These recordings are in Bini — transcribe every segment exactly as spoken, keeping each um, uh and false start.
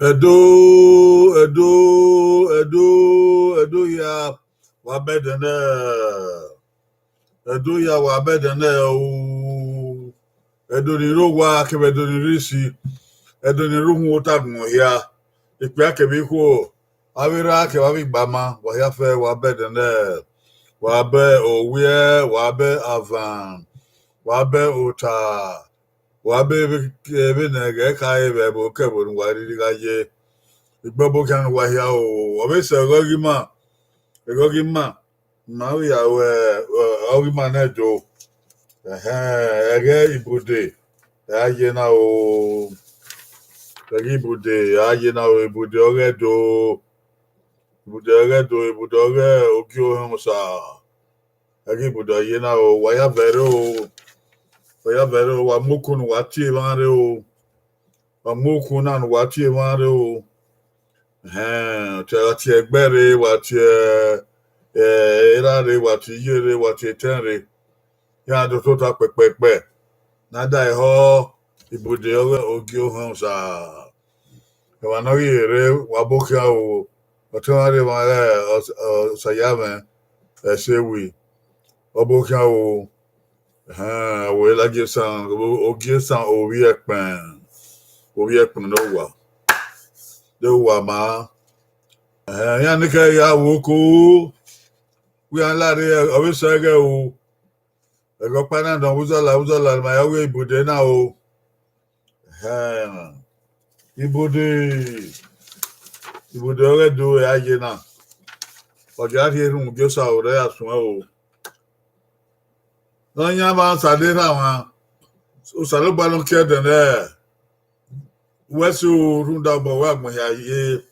Ẹdo, Ẹdo, Ẹdo, Ẹdo hia, wa bẹdẹ nẹ. Ẹdo hia, wa bẹdẹ nẹ o. Ẹdo ni rre owa kevbe Ẹdo ni rre isi, Ẹdo ni rre uhunmwu otagbọn hia, ikpia kevbe ikhuo, avbe erha kevbe avbe igbama, wa hia fẹ, wa bẹdẹ nẹ. Wa bẹ owiẹ, wa bẹ avan, wa bẹ ota, wa bẹ vbe, vbene ẹghẹ khare vbe ẹvbo kevbe ne uwa rhirhi gha ye. Igbẹbọ khian ne uwa hia o, ọ vbe sẹ ẹghẹ ghi ma, ẹghẹ ghi ma. Ma vbe ya ruẹ, ọ ghi ma nẹ do. Ẹhẹn, ẹghẹ Ibude, ẹ a ye na o. Ẹghẹ Ibude, ẹ a ye na o, Ibude ọghe Ẹdo. Ibude ọghe Ẹdo, Ibude ọghe Ogie Ohẹn Osa. Ẹghẹ Ibude ọ ye na o, wa ya vẹrẹ o. Wa ya vẹrẹ o, wa mu okun ne uwa tie emwa rre o. Wa mu okun na ne uwa tie emwa rre o. Ẹhẹn, te wa tie ẹgbẹ rre, wa tie, eh, erha rre, wa tie iye rre, wa tie etẹn rre. Iran do tota kpẹkpẹkpẹ. Ne a da ehọ, Ibude ọghe Ogie Ohẹn Osa. Emwa ne ọ ghi rre, wa bọ khian o. Ọtẹn mwa rre emwa rẹ Ọs-, Ọsayamwẹ, Ẹsewi. Ọ bọ khian o. Ẹhẹn, wẹ Lagie Esan, Ogie Esan ovbi ẹkpẹn, ovbi ẹkpẹn ne owa, ne owa ma. Ẹhẹn, iran ni kẹ ya vbe oko, wẹ iran lare, ọ vbe sẹ ẹghẹ o. Ẹghẹ ọkpa na dọn vbe uzọla, uzọla ma ya wẹ Ibude na o. Ẹhẹn, Ibude, Ibude ọghe Ẹdo ẹ a ye na. Ọ dia rhie erhunmwu Ugie Osa ore ya suẹn o. Nọyaẹnmwa Osaderhamwa, Osanobua ne ọ kie ẹdẹ nẹ, wẹ so rhunmwuda obọ wẹ agbọn hia ye,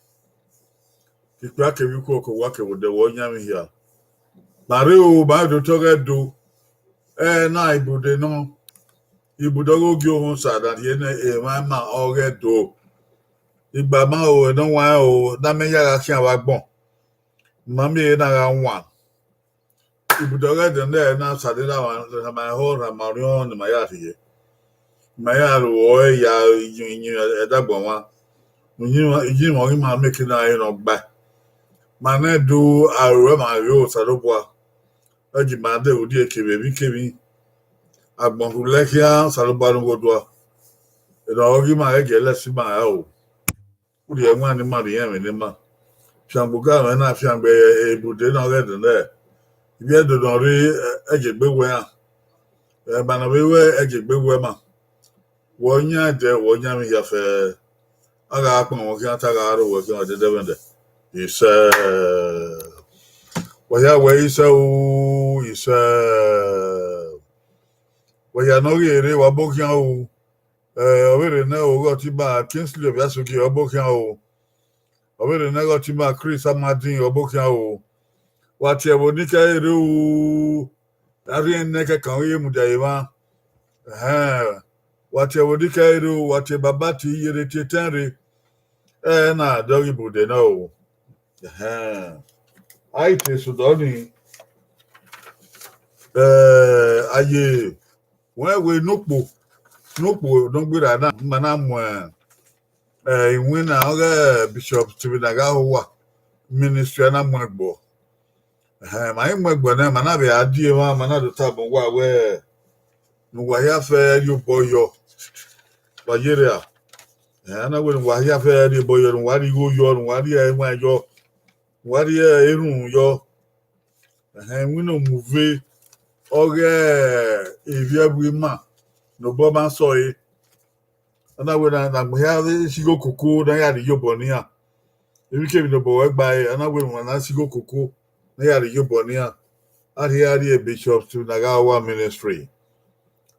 ikpia kevbe ikhuo ke owa kevbe odẹ wẹ ọyan mwẹ hia. Ma rre o, ma do te ọghẹ do. Ẹ na ibude nọ, ibude ọghe ogie ohunmwu Osa na rhie ne emwa ima ọghẹ do. Igba ma o, ẹnọwanrẹn o, ne amẹ ya gha khian vbe agbọn, ne ima miẹn ehe na gha wan. Ibude ọghe ẹdẹ nẹ na sẹ ne rhama ehọ, rhama orhiọn ne ima ya rhie. Ma ya ru ọre ya iyinmwẹ ẹdẹ agbọn mwa, iyinmwẹ ọghe ima mieke na re ne ọ gbae. Ma nẹ do aro ruẹ ma ghe Osanobua, ọ ji ma de vbe odie kevbe emwi kemwi. Agbọn rhulẹ khian, Osanobua ne ugho dua, erha ọghe ima ghẹ gie ẹlẹse ima ra o. Urhi ẹwaẹn ne ima, rhie ẹmwẹ ne ima. Fiangbe oga mwẹ na, fiangbe ebude ne ọghe ẹdẹ nẹ, ivbi Ẹdo ne ọ rre, ẹjegbe wẹ iran. Ẹmwa ne ọ vbe ru ẹjegbe wẹ ima. Wẹ ọyan ẹdẹ, wẹ ọyan mwẹ hia fẹ. A gha kpọnmwẹ khian, te a gha ro wẹ khian, wa dẹdẹ vbe ẹdẹ. Isẹ. Wa hia wẹ isẹ o, isẹ. Wa hia ne ọ ghi rre, wa bọ khian o. Eh, ọ vbe rre nẹ o, ọghe ọtẹn ima Kingsley Obiasogie, ọ bọ khian o. Ọ vbe rre nẹ ọghe ọtẹn ima Chris Amadin, ọ bọ khian o. Wa tie ẹvbo ni kẹ rre o. A rhie nẹ kẹkan ọ ye mudia ye emwa. Ẹhẹn. Wa tie ẹvbo ni kẹ rre o, wa tie baba, tie iyerre, tie etẹn rre. Ẹ na dọghe ibude nọ o. Ẹhẹn. A i te sẹ odọ ni, eh, a ye wẹ wẹ ne ukpo, ne ukpo ne ọ gberra na, ma na mu, eh, iwinna ọghe Bishop Stephen Aghahowa ministry, a na mu ẹgbọ. Ẹhẹn, ma i mu ẹgbọ nẹ, ma na vbe a die emwa, ma na do tama uwa wẹ, ne uwa hia fẹ rhie obọ yọ. Wa ye rria. Ẹhẹn, a na wẹ ne uwa hia fẹ rhie obọ yọ, ne uwa rhie igho yọ, ne uwa rhie ẹwaẹn yọ, ne uwa rhie erhunmwu yọ. Ẹhẹn, iwinna omuve ọghe ivbi ẹvbo ima ne obọ ma sẹ ọre. A na wẹ ne agbọn hia vbe si igho koko ne a ya rhie iyobọ ne iran. Emwikemwi ne obọ wẹ gba ẹre, a na wẹ ne uwa na si igho koko ne a ya rhie iyobọ ne iran. A rhie, a rhie Bishop Stephen Aghahowa ministry.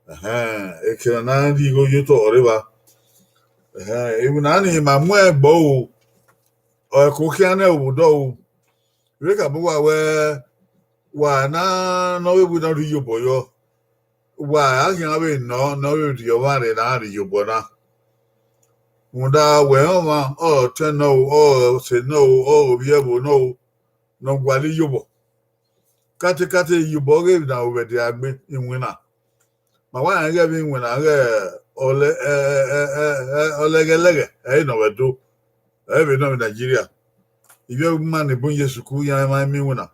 Ẹhẹn, eke na na rhie igho ye otọ ọre evba. Ẹhẹn, emwi na ni ma mu ẹgbọ o, ọ ẹko khian nẹ vbe odọ o. Vbe khama uwa wẹ, wa na, ne ọ vbe wẹ ne ọ rhie iyobọ yọ, wa a khian vbe nọ ne ọ vbe rhie ọmwa rre ne a rhie iyobọ na. Rhunmwuda wẹ ọmwa, ọ ọtẹn nọ o, ọ ọse nọ o, ọ ovbi ẹvbo nọ o, ne ọ gualọ iyobọ. Katekate iyobọ ọghe emwi na ru vbe ẹdẹ a gbe iwinna. Ma wa rẹn ighẹ vbe iwinna ighẹ ọlẹ-, ẹ, ẹ, ẹ, ẹ, ẹ, ọlẹghẹlẹghẹ, ẹ i re ne ọ vbe do. Ẹ i vbe nọ vbe Nigeria. Ivbi ẹvbo ima ni bun ye sukuru, iran ma i miẹn iwinna.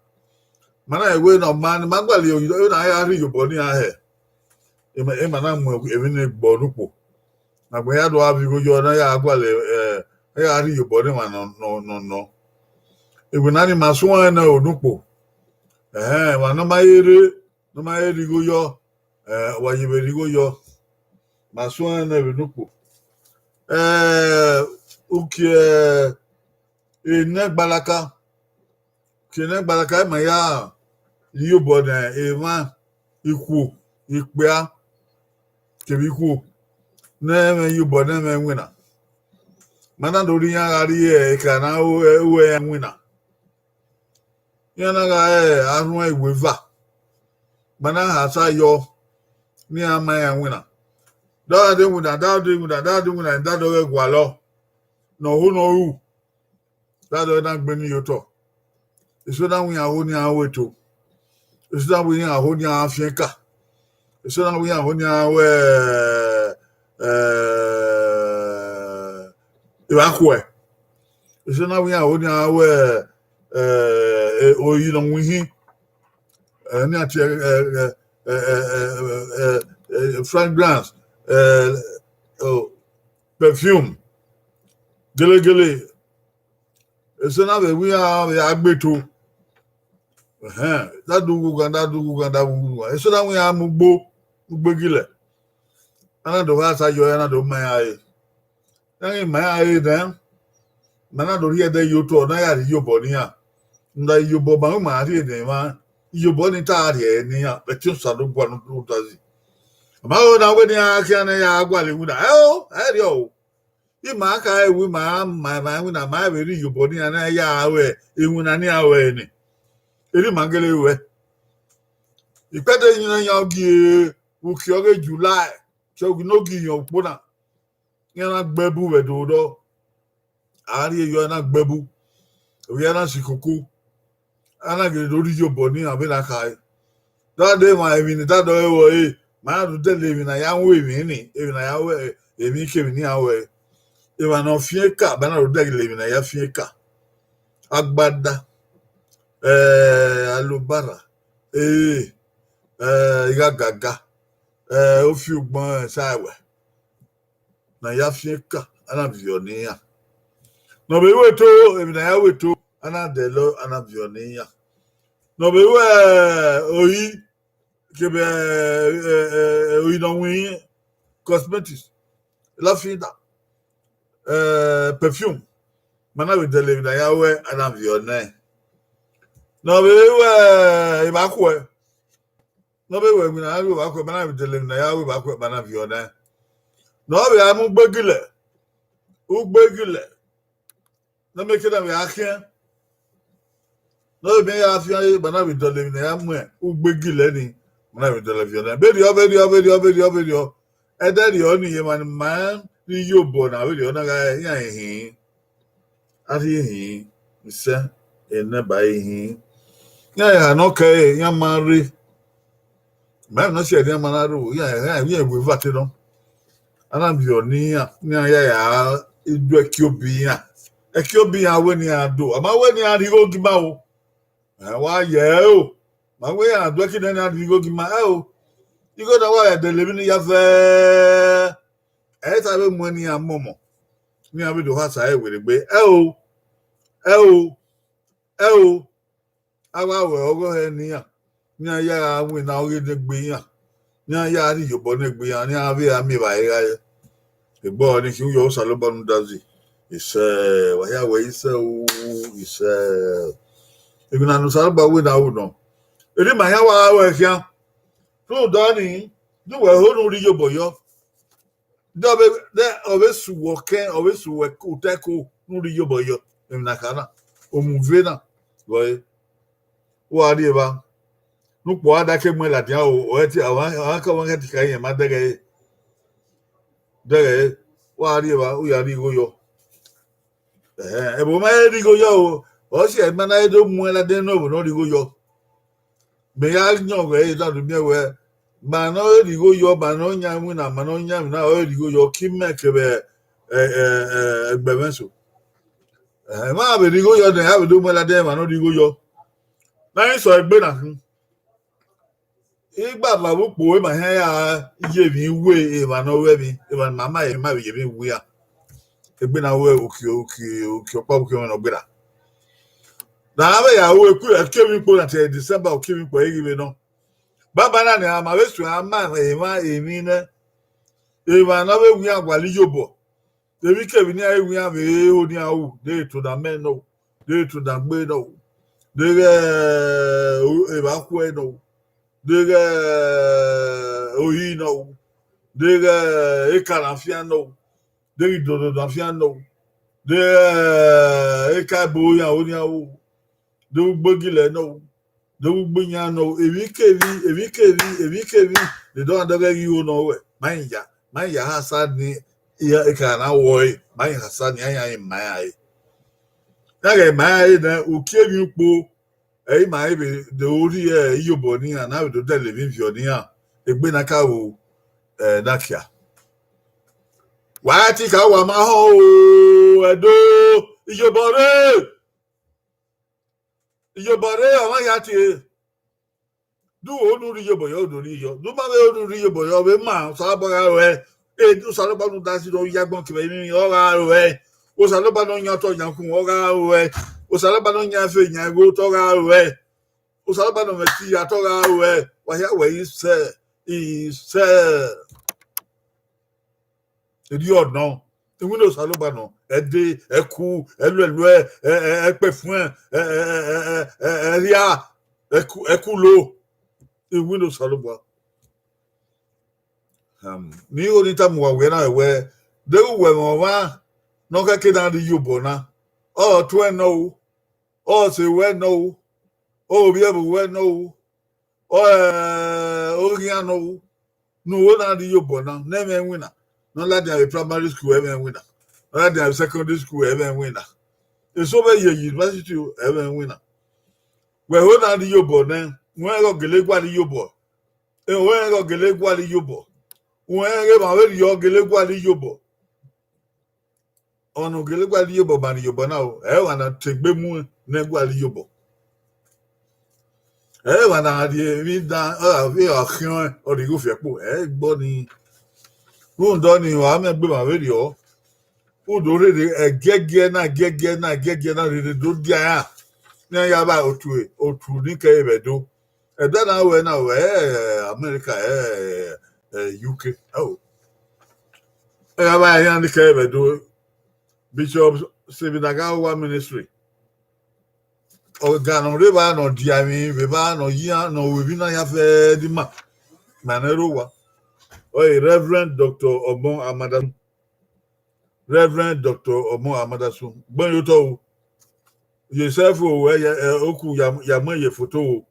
Ma na wẹ ne ọ ma, ne ma gualọ iwinna, a ya rhie iyobọ ne iran hẹ. Emwa, emwa na mu emwi ni gbe ne ukpo. Ne agbọn ya do gha viọ igho yọ, ne a ya gualọ, eh, a ya rhie iyobọ ne emwa nọ, nọ, nọ, nọ. Iwinna ni ma suẹn nẹ o ne ukpo. Ẹhẹn, emwa ne ọ ma he rre, ne ọ ma he rhie igho yọ, eh, wa ye vbe rhie igho yọ. Ma suẹn nẹ vbe ne ukpo. Eh, uki, eh, enẹ gbalaka. Uki enẹ gbalaka, ima ya rhie obọ ne emwa, ikhuo, ikpia, kevbe ikhuo, ne ẹmwẹ ye obọ ne ẹmwẹ winna. Ma na do rhie iran gha rrie ekra ne aro ẹre winna. Iran na gha re arhuẹn iweva. Ma na ha sa yọ ne iran ma iran winna. Da de winna, da de winna, da de winna, da dọghẹ gualọ. Ne ọ ho ne ọ ru. Da dọghẹ na gbe ne iyotọ. Eso na wẹ iran ho ne iran ru eto. Eso na wẹ iran ho ne iran fian eka. Eso na wẹ iran ho ne iran ru, eh, evbakhuẹ. Eso na wẹ iran ho ne iran ru, eh, oyi ne ọ winhin. Eh, ne iran tie, eh, eh, eh, eh, eh, eh, eh, fragrance, eh, oh, perfume. Gelegele. Eso na vbe wẹ iran vbe a gbe eto. Ẹhẹn, da do ghughan, da do ghughan, da do ghughan. Eso na wẹ iran mu ugbo, ugbo egilẹ. A na do gha sa yọ, a na do ma iran re. Iran ghi ma iran re nẹ, ma na do rhie ẹdẹ ye otọ ne a ya rhie iyobọ ne iran. Rhunmwuda iyobọ ma ma rhie ne emwa, iyobọ ni ta rhie ne iran, vbe ẹtin Osanobua ne ọ dazi. Ọ ma ho na wẹ ne iran khian ne ya gualọ iwinna, ẹ o, ẹ rriọ o. Ima kha ẹre ima ma, ma iwinna, ma vbe rri iyobọ ne iran na ya ru iwinna ne iran ru ẹre nẹ. Erha ima gele ruẹ. Ikpẹdẹ iran yan gie, uki ọghe July, ke ogi ne ogi yan ukpo na. Iran na gbe ẹbu vbe ẹdẹ odọ. A rhie yọ, a na gbe ẹbu. Ovbi a na si koko. A na gele do rri iyobọ ne iran vbe na khare. Da de emwa emwi ne da dọ ẹre vbọ re, ma na do dẹle emwi ne a ya ru emwi ni, emwi ne a ya ru emwi kemwi ne iran ru ẹre. Emwa ne ọ fian eka, ma na do dẹle emwi ne a ya fian eka. Agbada, eh, alobara, eh, eh, ighagaga, eh, ofiugbọn, eh, sa ẹwẹ. Ne a ya fian eka, a na viọ ne iran. Ne ọ vbe ru eto, emwi ne a ya ru eto, a na dẹlọ, a na viọ ne iran. Ne ọ vbe ru, eh, ori, kevbe, eh, eh, eh, ori ne ọ winna, cosmetics, lafida, eh, perfume, ma na vbe dẹle emwi ne a ya ru ẹre, a na viọ nẹ. Ne ọ vbe ru, eh, evbakhuẹ, ne ọ vbe ru emwi ne a ya ru evbakhuẹ, ma na vbe dẹle emwi ne a ya ru evbakhuẹ, ma na viọ nẹ. Ne ọ vbe a mu ugbegilẹ, ugbegilẹ, ne ọ miẹn eke na vbe a khian. Ne ọ vbe miẹn ya fian, ma na vbe dọlọ emwi ne a ya mu ugbegilẹ ni, ma na vbe dọlọ viọ nẹ. Vberriọ, vberriọ, vberriọ, vberriọ, vberriọ. Ẹdẹrriọ ni, emwa ne ma rri iyobọ na, vberriọ na gha iran ehin. A rhie ehin, isẹ, enẹba ehin. Iran eha ne ọ kẹre, iran ma rre. Ma emwi ne ọ si ẹre ne iran ma na rre o, iran, iran, iran wẹ eva te nọ. A na viọ ne iran, ne iran ya ya du ẹki obi iran. Ẹki obi iran wẹ ne iran do, a ma wẹ ne iran rhie igho gie ima o. Ẹ wa ye ẹre o. Ma wẹ iran du ẹki nẹ ne iran rhie igho gie ima, ẹ o. Igho na wa ya dẹle emwi ni ya vẹ. Ẹ i ta vbe mu ẹn ne iran mọmọ, ne iran vbe do khasa ẹre werriegbe. Ẹ o, ẹ o, ẹ o. A wa ru ọghọe ne iran, ne iran ya gha winna ọghe ne egbe iran, ne iran ya rhie iyobọ ne egbe iran, ne iran vbe ra miẹn evbare gha re. Egbe ọnii khin, u yọ Osanobua ne u da zẹ. Isẹ, wa hia wẹ isẹ o, isẹ. Emwi na ne Osanobua wẹ ne a ru nọ, erha ima hia wa gha ru ẹre khian. Rhunmwuda ọnii, de uwẹ ho ne u rri iyobọ yọ. De ọ vbe, de ọ vbe sẹ uwẹ ọkẹn, ọ vbe sẹ uwẹ otọ ẹko ne u rri iyobọ yọ. Emwi na kha na, omuve na, vbe ọre, u gha rri evba, ne ukpo a da ke mu ẹn ladian o, ọ i te, ọ gha, ọ gha ke, ọ gha ke te ka rẹn ma dẹghẹ ẹre. Dẹghẹ ẹre, u gha rri evba, u ya rhie igho yọ. Ẹhẹn, ẹvbo ma he rhie igho yọ o, ọ si ẹre ma na he do mu ẹn ladian ne ẹvbo ne ọ rhie igho yọ. Mẹ ya yọn wẹ, e da do miẹn wẹ, ma ne ọ he rhie igho yọ, ma ne ọ yan iwinna, ma ne ọ yan emwi na, ọ he rhie igho yọ, ke imẹ kevbe, ẹ, ẹ, ẹ, ẹgbẹmwẹ eso. Ẹ, ma vbe rhie igho yọ nẹ, a vbe do mu ẹn ladian emwa ne ọ rhie igho yọ. Na i sẹ egbe na khin. Igbava vbe ukpo, ima hia ya ye emwi we emwa ne ọ ru ẹmwẹ, emwa ne ma ma emwi, ma vbe ye emwi we iran. Egbe na ru uki, uki, uki ọkpa, uki ọmwa ne ọ gberra. Ne a vbe ya ru eku, ẹki emwi kpo na, te December, uki emwi kpo i ghi vbe nọ. Banbanna nia, ma vbe suẹn a ma emwa emwi nẹ, emwa ne ọ vbe ru iran gualọ iyobọ. Emwikemwi ne iran i ru iran vbe ho ne iran ru, deghẹ eto ne amẹ nọ, deghẹ eto ne agbe nọ, deghẹ evbakhuẹ nọ, deghẹ ohi nọ, deghẹ eka ne a fian nọ, deghẹ idodo ne a fian nọ, deghẹ eka ebo iran ho ne iran ru, deghẹ ugbegilẹ nọ, deghẹ ugbo iyan nọ, emwikemwi, emwikemwi, emwikemwi, ne dọmwadẹ ọghe ghi ho nọ ruẹ, ma i ya, ma i ya khasa ni, eka na wọe, ma i khasa ni, a ya ma iran re. Iran ghẹ ma iran re nẹ, uki emwi ukpo, ẹ i ma vbe do rhie iyobọ ne iran, na vbe do dẹle emwi viọ ne iran, egbe na ka ru, ẹ, na kia. Wa ti ka wa ma họn o, Ẹdo, iyobọ rre. Iyobọ rre, ọmwa hia tie. Du wo nu rhie iyobọ yọ, do rhie yọ. Du ma vbe nu rhie iyobọ yọ, vbe ma, Osanobua gha ruẹ. E, Osanobua ne u da zẹ ne u ya agbọn kevbe emwi, ọ gha ruẹ. Osanobua ne ọ yan otọ yan ukhunmwu, ọ gha ruẹ. Osanobua ne ọ yan ẹfe yan igho, ọ gha ruẹ. Osanobua ne ọ mwẹ ẹtin ya, ọ gha ruẹ. Wa hia wẹ isẹ, isẹ. Erriọ nọ, iwinna Osanobua nọ, ẹde, ẹku, ẹluẹluẹ, ẹ, ẹ, ẹkpẹfuẹn, ẹ, ẹ, ẹ, ẹ, ẹ, ẹria, ẹku, ẹkulo, iwinna Osanobua. Ne igho ni tama uwa wẹ na wẹ, deghẹ uwẹ mwẹ ọmwa ne ọ khẹke na rre iyobọ na, ọ tuẹn nọ o, ọ sẹ ruẹ nọ o, ọ vbiẹ vbe ruẹ nọ o, ọ, ọ ghian nọ o, ne uwẹ na rre iyobọ na, ne ẹmwẹ iwinna, ne ọ ladian vbe primary school, ẹmwẹ iwinna, ne ọ ladian vbe secondary school, ẹmwẹ iwinna, eso vbe ye university, ẹmwẹ iwinna. Wẹ ho na rre iyobọ nẹ, wẹ rẹn ghe ọ gele gualọ iyobọ, wẹ rẹn ghe ọ gele gualọ iyobọ, wẹ rẹn ghe emwa vberriọ gele gualọ iyobọ. Ọmwa ne ọ gele gualọ iyobọ ma rre iyobọ na o, ẹ i re ọmwa ne ọ te egbe mu ne gualọ iyobọ. Ẹ i re ọmwa ne a rhie emwi dan, ọ gha vbe ọ khian ọnrẹn, ọ rhie igho fi ẹkpo, ẹ i gbe ọnii. Rhunmwuda ọnii, wa miẹn egbe emwa vberriọ, u do rherhe ẹgiẹgiẹ na, ẹgiẹgiẹ na, ẹgiẹgiẹ na rherhe do dia iran, ne iran ya vba otu, otu ni kẹre vbe Ẹdo. Ẹdẹ na ruẹ na ruẹ, ẹ, America, ẹ, ẹ, U K, ẹ o. Ẹ gha vba iran ni kẹre vbe Ẹdo, Bishop Stephen Agahowa Ministry. Ọga ne ọ rre evba ne ọ dia emwi vbe evba ne ọ yi iran, ne ọ ru emwi na ya fẹ ne ima, ma ne ẹrọ owa. Ọre Reverend Doctor Ọmọ Amadasun. Reverend Doctor Ọmọ Amadasun, gbẹn ye otọ o. Ye self o, ẹ, ẹ, oku ya, ya mu ye foto o.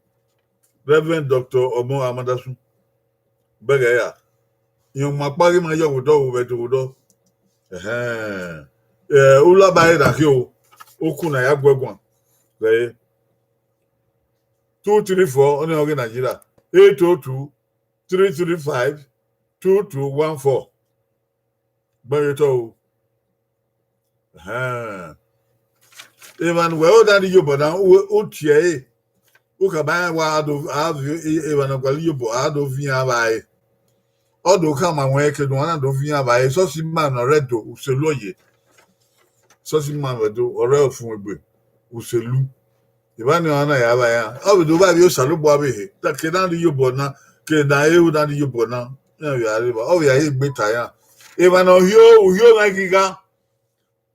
Reverend Doctor Ọmọ Amadasun. Bẹghe ya. Iran ma kpa ghi ma yọ vbe odọ o, vbe ẹdẹ odọ. Ẹhẹn. Ẹ, u la ba ẹre na khin o. Oku na ya guẹ guan. Vbe two three four, ọnii ọghe Nigeria. Eight oh two, three three five, two two one four. Gbẹn ye otọ o. Ẹhẹn. Emwa ne uwẹ ho na rre iyobọ na, u, u tie ẹre. U khama rẹn wa do, a viọ, emwa ne ọ gualọ iyobọ, a do viọ iran vba ẹre. Ọ do khama wẹ ke ne uwa na do viọ iran vba ẹre. Esọsi ima ne ọ rre Ẹdo, uselu ọ ye. Esọsi ima vbe Ẹdo, ọ rre Ofunmwegbe, uselu. Evba ni ọmwa na ya vba iran. Ọ vbe do vba vbe Osanobua vbe ehe. Ta ke na rre iyobọ na, ke na ru na rre iyobọ na, iran vbe a rre evba, ọ vbe a ye egbe ta iran. Emwa ne ọ hio, u hio mwẹ ghi gha.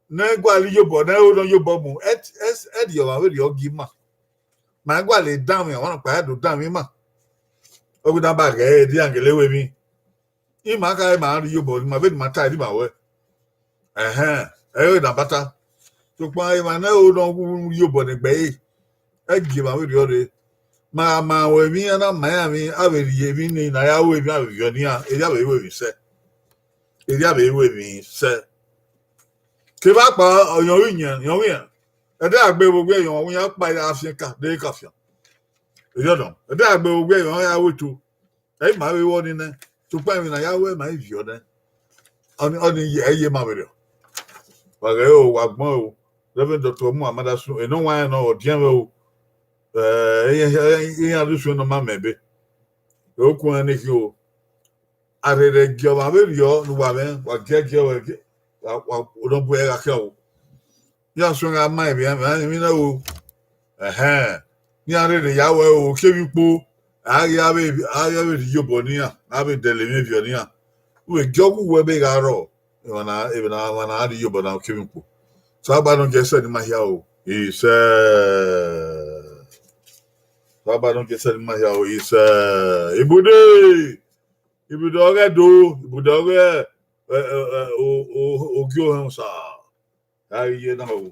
Ne ẹ gualọ iyobọ, ne ẹ ho ne ọ iyobọ mu, ẹ, ẹ, ẹ rhie ọmwa vberriọ gie ima. Ma gualọ danmwẹ, ọmwa nọkpa ya do danmwẹ ima. Ọ ghi na ba ghẹ ẹre, de iran gele ru emwi. Ima khare ma rre iyobọ, ne ima vbe ne ima ta ẹre, ima wẹ. Ẹhẹn, ẹ i re na bata. Sokpan emwa ne ẹ ho ne ọ wu rre iyobọ ne egbe ẹre, ẹ gie emwa vberriọ rre. Ma gha ma ru emwi, a na ma iran emwi, a vbe rhie emwi ne a ya ru emwi, a vbe viọ ne iran, erriọ a vbe ru emwi sẹ. Erriọ a vbe ru emwi sẹ. Kevbe akpa ọyọn vbe iyẹn, iyẹn vbe iyẹn. Ẹdẹ a gbe vbe owiẹ iyẹn, ọ wẹ iran kpa ya fian ka, de ka fian. Erriọ nọ, ẹdẹ a gbe vbe owiẹ iyẹn, ọ ya ru eto. Ẹ i ma vbe vbọ ni nẹ, sokpan emwi ne a ya ru, ẹ ma i viọ nẹ. Ọnii, ọnii ẹ i ye ma vberriọ. Wa ghẹ o, wa gbọn o. Reverend Doctor Ọmọ Amadasun, enọ wa rẹn nọ, ọ diẹmwẹ o. Ẹ, iran, iran, iran rhie usun ne ọ ma mẹ ebe. Okun ẹnrẹn ne khin o. A rherhe gie ọmwa vberriọ ne uwa mwẹ, wa giẹgiẹ, wa gie, wa, wa, ne ọ bu ẹre gha khian o. Iran suẹn gha ma emwi, emwi, emwi na o. Ẹhẹn. Ne iran rherhe ya wẹ o, ke emwi kpo, a ghi avbe, a ghi avbe rhie iyobọ ne iran, avbe dẹlẹ emwi viọ ne iran. U vbe gie ọghe uwẹ ebe gha rrọọ, emwa na, emwa na, emwa na rhie iyobọ na, ke emwi kpo. Osanobua nọ gie sẹ ne ima hia o. Isẹ. Osanobua nọ gie sẹ ne ima hia o. Isẹ. Ibude. Ibude ọghe Ẹdo, ibude ọghe, ẹ, ẹ, ẹ, o, o, ogie ohẹn osa. A ghi ye na o.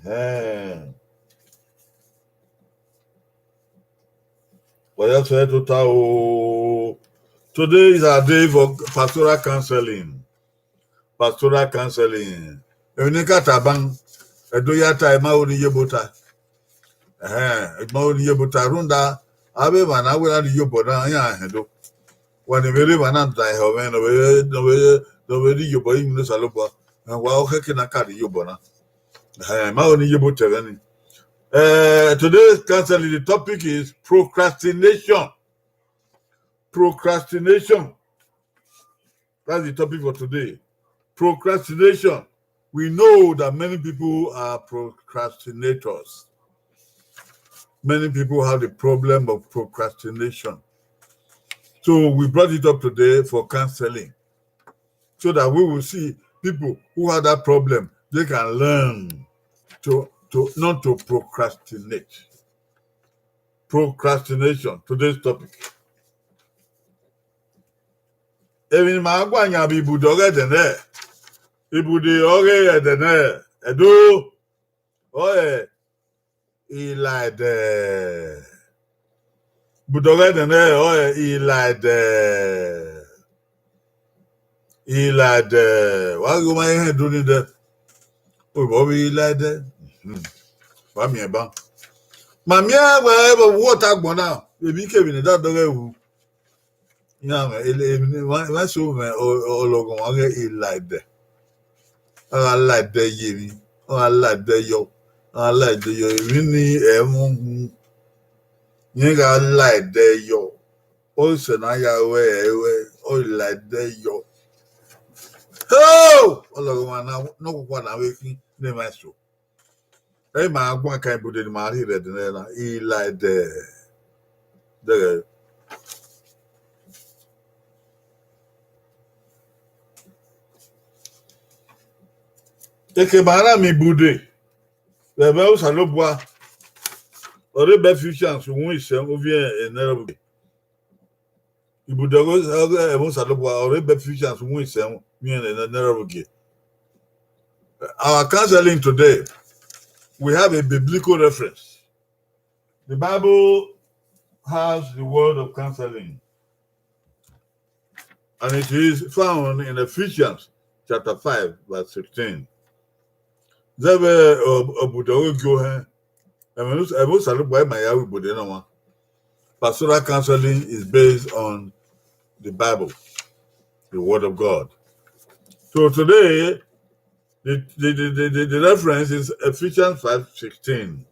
Ẹhẹn. Wa ya sẹ tota o. Today is our day for pastoral counseling. Pastoral counseling. Emwi ne I ka ta ban, Ẹdo ya ta, ẹ ma ho ne iyobọ ta. Ẹhẹn, ẹ ma ho ne iyobọ ta rhunmwuda, avbe emwa na wẹ na rhie iyobọ na, iran hẹn do. Wa ni vbe rre emwa na da ehọ mwẹ, ne ọ vbe, ne ọ vbe, ne ọ vbe rhie iyobọ ye unu Osanobua, wa ọ khẹke na ka rhie iyobọ na. Ẹhẹn, ẹ ma ho ne iyobọ ta ẹmwẹ ni. Eh, today's counseling, the topic is procrastination. Procrastination. That's the topic for today. Procrastination. We know that many people are procrastinators. Many people have the problem of procrastination. So we brought it up today for counseling, so that we will see people who have that problem, they can learn to, to not to procrastinate. Procrastination, today's topic. Emwi ne ima guan yan vbe ibude ọghe Ẹdẹ nẹ, ibude ọghe Ẹdẹ nẹ, Ẹdo, ọre Ilaẹdẹ. Ibude ọghe Ẹdẹ nẹ, ọre Ilaẹdẹ. Ilaẹdẹ, wa ghi ma hẹn do ni dẹ. Obo vbe Ilaẹdẹ. Hmm. Wa miẹn ban. Ma miẹn wẹ vbe uwu ọta agbọn na, emwi kevbe ne da dọghe wu. Iran mwẹ, ele, emwi ne wa, wa so mwẹ, ọ, ọ, ọlọghọmwa ghe Ilaẹdẹ. A gha la ẹdẹ ye emwi, a gha la ẹdẹ yọ, a gha la ẹdẹ yọ, emwi ni ẹmwẹ uhunmwu. Irẹn gha la ẹdẹ yọ, ọ sẹ ne a ya ruẹ ẹruẹ, ọ la ẹdẹ yọ. Ho! Ọlọghọmwa na, ne ọ khuakhuae na vbe khin ne emwa eso. Ẹ i ma guan kan ibude ne ima rhie rre Ẹdẹ nẹ na, Ilaẹdẹ. Dẹghẹ. Ekeba na miẹn ibude vbe ẹmwẹ Osanobua, ọre ebe Ephesians uhunmwu isẹn, ovbi ẹnẹrhọvbugie. Ibude ọghe, ọghe ẹmwẹ Osanobua, ọre ebe Ephesians uhunmwu isẹn, ovbi ẹnẹrhọvbugie. Our counseling today, we have a biblical reference. The Bible has the word of counseling, and it is found in Ephesians chapter five, verse sixteen. Zẹvbe ọ-, ibude ọghe Osanobua, ẹmwẹ Osanobua ima ya ru ibude na ọmwa. Pastoral counseling is based on the Bible, the word of God. So today, the, the, the, the, the, the reference is Ephesians five sixteen.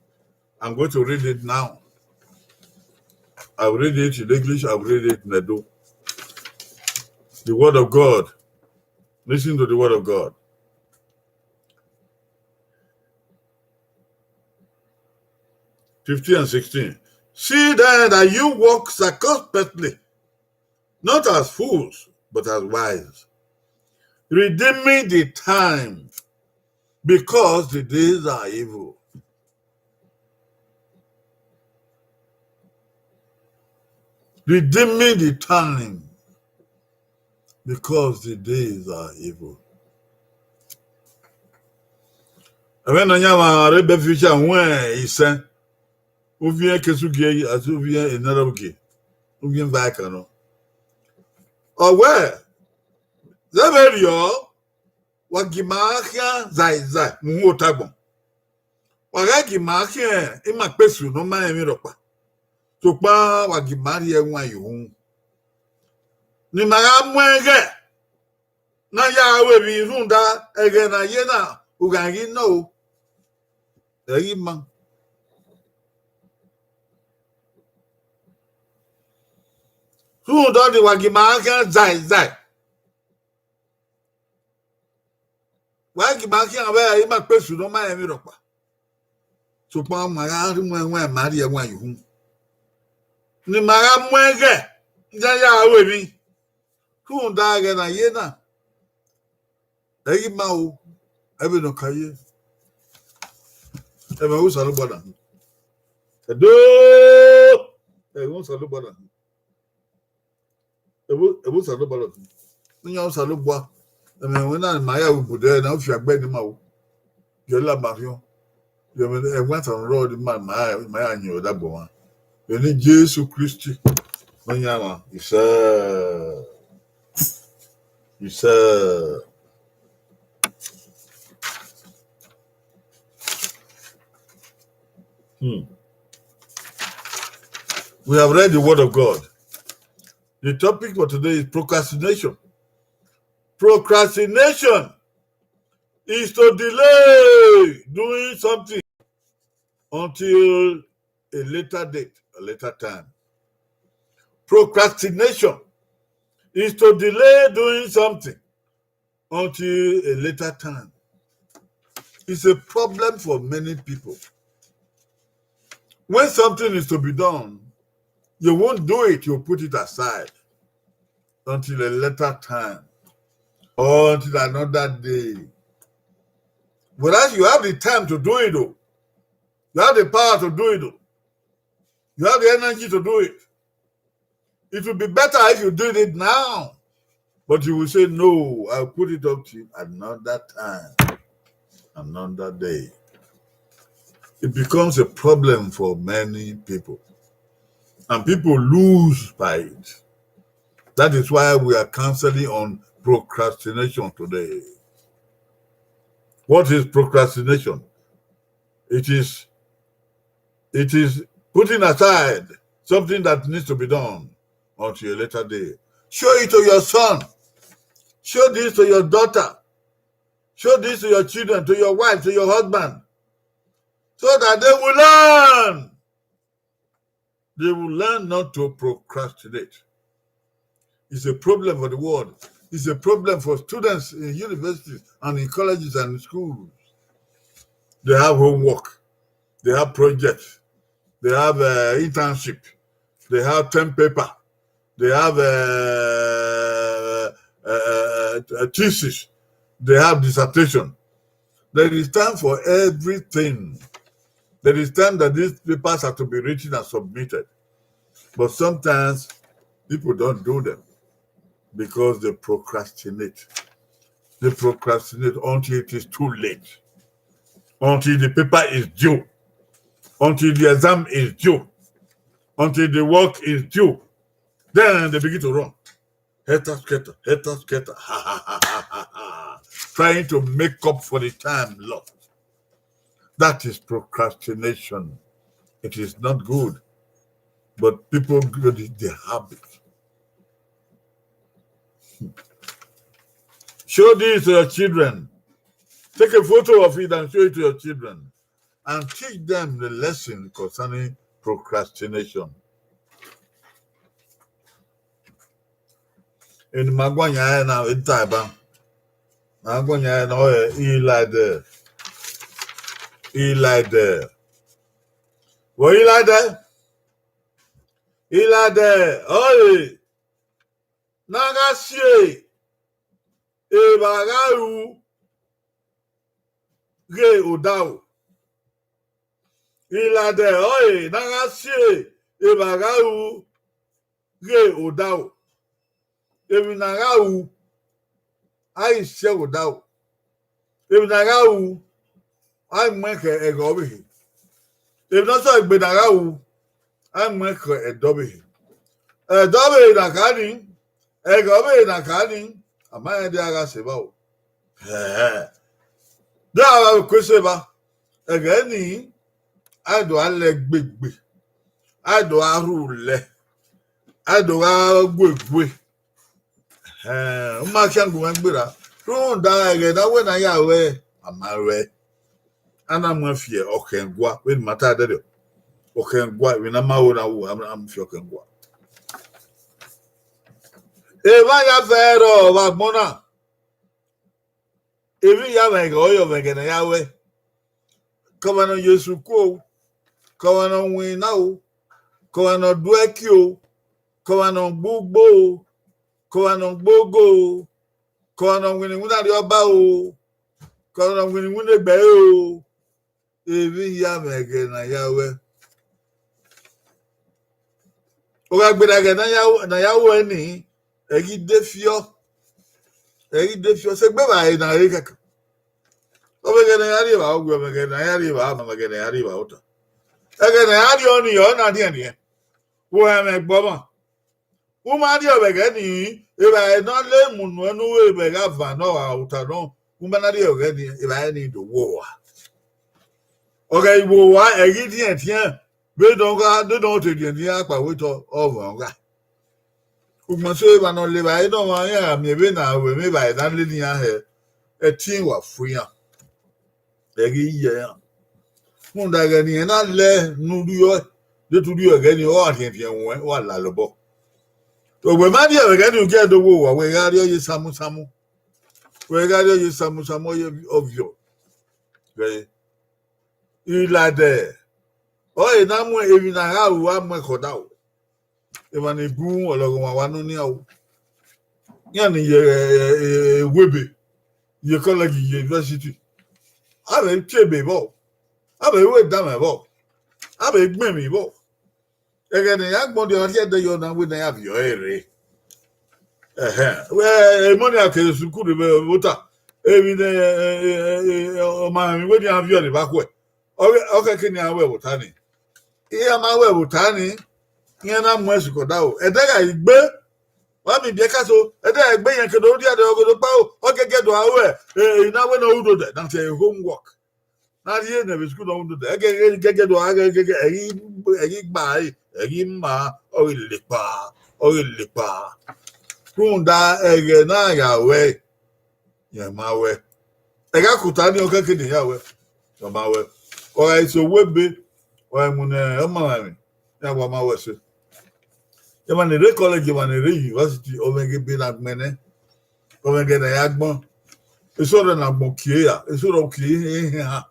I'm going to read it now. I'll read it in English, I'll read it in Edo. The word of God. Listen to the word of God. Fifteen and sixteen. See then that you walk circumspectly, not as fools, but as wise, redeeming the time, because the days are evil. Redeeming the time, because the days are evil. Ẹmwẹ Nọyaẹnmwa rre ebe Ephesians uhunmwu isẹn, ovbi ẹnrẹn kesugie, asi ovbi ẹnẹrhọvbugie, ovbi ẹnẹrhọvbugie. Ọ wẹẹ, zẹvbe erriọ, wa gie ima khian zaizai mu uhunmwu otagbọn. Wa ghẹ gie ima khian ima kpe esu ne ọ ma rẹn emwi rhọkpa, sokpan wa gie ima rhie ẹwaẹn ye uhunmwu, ne ima gha mu ẹghẹ ne a ya ru emwi rhunmwuda ẹghẹ ne a ye na, u gha ghi nọ o, ẹ ghi ma. Rhunmwuda ọnii, wa gie ima khian zaizai. Wa gie ima khian vbe ima kpe esu ne ọ ma rẹn emwi rhọkpa, sokpan ma gha mu ẹwaẹn, ma rhie ẹwaẹn ye uhunmwu, ne ima gha mu ẹghẹ ne a ya ru emwi rhunmwuda ẹghẹ ne a ye na. Ẹ ghi ma o, ẹ vbe ne ọ ka ye. Ẹmwẹ Osanobua na. Ẹdo, ẹmwẹ Osanobua na. Ẹvbo, ẹvbo Osanobua lọ. Iyan Osanobua, ẹmwẹ ẹmwẹ na ma ya ru ibude na, u fiangbe ne ima ru. Gie la ma khian. Gie ẹmwẹ, ẹmwẹ ata rrọọ ne ima, ma, ma ya yin ọdọ agbọn mwa. Vbe eni Jesu Kristi, Nọyaẹnmwa, isẹ. Isẹ. Hmm. We have read the word of God. The topic for today is procrastination. Procrastination is to delay doing something until a later date, a later time. Procrastination is to delay doing something until a later time. It's a problem for many people. When something is to be done, you won't do it, you put it aside until a later time or until another day. Whereas you have the time to do it, though. You have the power to do it, though. You have the energy to do it. It would be better if you did it now. But you will say, "No, I'll put it up to you another time, another day." It becomes a problem for many people. And people lose by it. That is why we are counseling on procrastination today. What is procrastination? It is, it is putting aside something that needs to be done until a later day. Show it to your son. Show this to your daughter. Show this to your children, to your wife, to your husband, so that they will learn. They will learn not to procrastinate. It's a problem for the world. It's a problem for students in universities and in colleges and in schools. They have homework. They have projects. They have, uh, internship. They have term paper. They have, uh, uh, uh, uh, thesis. They have dissertation. There is time for everything. There is time that these papers are to be written and submitted. But sometimes people don't do them because they procrastinate. They procrastinate until it is too late, until the paper is due, until the exam is due, until the work is due. Then they begin to run. Helter skelter, helter skelter, ha, ha, ha, ha, ha, ha. Trying to make up for the time lost. That is procrastination. It is not good. But people get the, the habit. Hmm. Show this to your children. Take a photo of it and show it to your children. And teach them the lesson concerning procrastination. Emwi ne ima guan yan ẹre na, e ta ẹban. Ma guan yan ẹre na, ọ re iladẹ. Iladẹ. Vbe iladẹ? Iladẹ, ọ re ne a gha si evba gha ru ghe odaro. Iladẹ ọre ne a gha si evba gha ru ghe odaro. Emwi ne a gha ru, a ghi si ẹre odaro. Emwi ne a gha ru, a ghi mu ẹn khẹ ẹghẹ ọvbehe. Emwi ne ọ sẹ egbe ne a gha ru, a ghi mu ẹn khẹ ẹdẹ ọvbehe. Ẹdẹ ọvbehe ne a kha nii, ẹghẹ ọvbehe ne a kha nii, a ma rẹn de a gha sẹ evba o. Ẹhẹn. De a gha vbe ku ese evba, ẹghẹ nii, a do gha lẹ gbegbe, a do gha rhulẹ, a do gha guegue. Ẹhẹn, u ma khian gu mwẹ gberra. Rhunmwuda ẹghẹ ne a wẹ ne a ya ruẹ, a ma ruẹ. A na mu ẹn fi ọkhẹngua, vbene ima ta dẹrriọ. Ọkhẹngua, emwi ne a ma ru na wu, a mu fi ọkhẹngua. Evba ya vẹ rrọọ vbe agbọn na. Emwi ya mwẹ ẹghẹ ọre ọ mwẹ ẹghẹ ne a ya ruẹ. Ke ọmwa ne ọ ye esu ku o, ke ọmwa ne ọ winna o, ke ọmwa ne ọ du ẹki o, ke ọmwa ne ọ gbe ugbo o, ke ọmwa ne ọ gbe ogo o, ke ọmwa ne ọ winna iwinna arriọba o, ke ọmwa ne ọ winna iwinna egbe ẹre o. Emwi ya mwẹ ẹghẹ ne a ya ruẹ. Ọ gha gberra ẹghẹ ne a ya, ne a ya ruẹ nii, ẹ ghi de fiọ. Ẹ ghi de fiọ, sẹ egbe evbare ne a re kẹkan. Ọ vbe ẹghẹ ne a ya rri evba uwẹ, ọ vbe ẹghẹ ne a ya rri evba amwa, ọ vbe ẹghẹ ne a ya rri evba ota. Ẹghẹ ne a ya rri ọnii, ọ na rhiẹnrhiẹn. Vbe ohẹn mwẹ gbe ọmwa. U ma rhie ọvbẹghẹ nii, evbare ne ọ la emu nuẹn ne u ru vbe ẹghẹ avan ne ọ gha ru ota nọ, u ma na rhie ọvbẹghẹ nii, evbare nii do wo owa. Ọ ghẹ i wo owa, ẹ ghi rhiẹnrhiẹn, vbene ọ gha, vbene ọ te rhiẹnrhiẹn akpawẹ otọ, ọ vọn gha. Ugbẹn so emwa ne ọ la evbare ne ọmwa iran gha miẹn vbene a ru emwi evbare ne a lele iran hẹ, ẹtin wa fu iran. Ẹ ghi ye iran. Rhunmwuda ẹghẹ ne irẹn na lẹ ne u rriọ, de te u rriọ ẹghẹ nii, ọ gha rhiẹnrhiẹn ruẹn, wa lalọ obọ. Wẹ ma rhie ẹghẹ nii, u gie do wo owa, wẹ gha rrie ọye samusamu. Wẹ gha rrie ọye samusamu, ọye ọviọ. Vbe iladẹ, ọre ne a mu emwi ne a gha ru, a mu ẹn khẹ odaro. Emwa ni bun ọlọghọmwa wa nọ nian o. Iran ni ye, eh, eh, ewebe, ye college, ye university. A vbe tie ebe vbọ, a vbe ru edamwẹ vbọ, a vbe gbẹn emwi vbọ. Ẹghẹ ne a ya gbọn dia, ọ rhie ẹdẹ yọ na, wẹ ne a ya viọ ẹre rre. Ẹhẹn, wẹ, emọ ni a kere sukuru vbe ota, emwi ne, eh, eh, eh, eh, ọ ma rẹn emwi wẹ ne iran viọ ne evba khuẹ. Ọ ghẹ, ọ khẹke ne iran wẹ vbe ota ni. Iran ma wẹ vbe ota ni, iran na mu ẹn sikẹ odaro. Ẹdẹ gha gbe, wa miẹn ibiẹka so, ẹdẹ gha gbe, irẹn ke do rhie adẹ ọghe do kpao, ọ gẹgẹ do a ruẹ, eh, I na wẹ ne ọ ru do dẹ, na sẹ homework. Na rhie ne vbe school nọ ru do dẹ, ẹgẹ, ẹgẹ, ẹgẹgẹ do a ghe, ẹgẹgẹ, ẹghi, ẹghi gba ẹre, ẹghi ma, ọ ghi lele kpa, ọ ghi lele kpa. Rhunmwuda ẹghẹ na ya ruẹ, rẹn ma ruẹ. Ẹghẹ a kota ni, ọ khẹke ne ya ruẹ, ọ ma ruẹ. Ọ gha so wẹ ebe, ọ gha mu ne ọmamwaemwi, iran wa ma ruẹ ẹse. Emwa ni rre college, emwa ni rre university, ọ mwẹ ghe ebe ne a gbẹn nẹ, ọ mwẹ ghe ne a ya gbọn. Eso rẹ ne agbọn kie ra, eso rẹ kie ehian.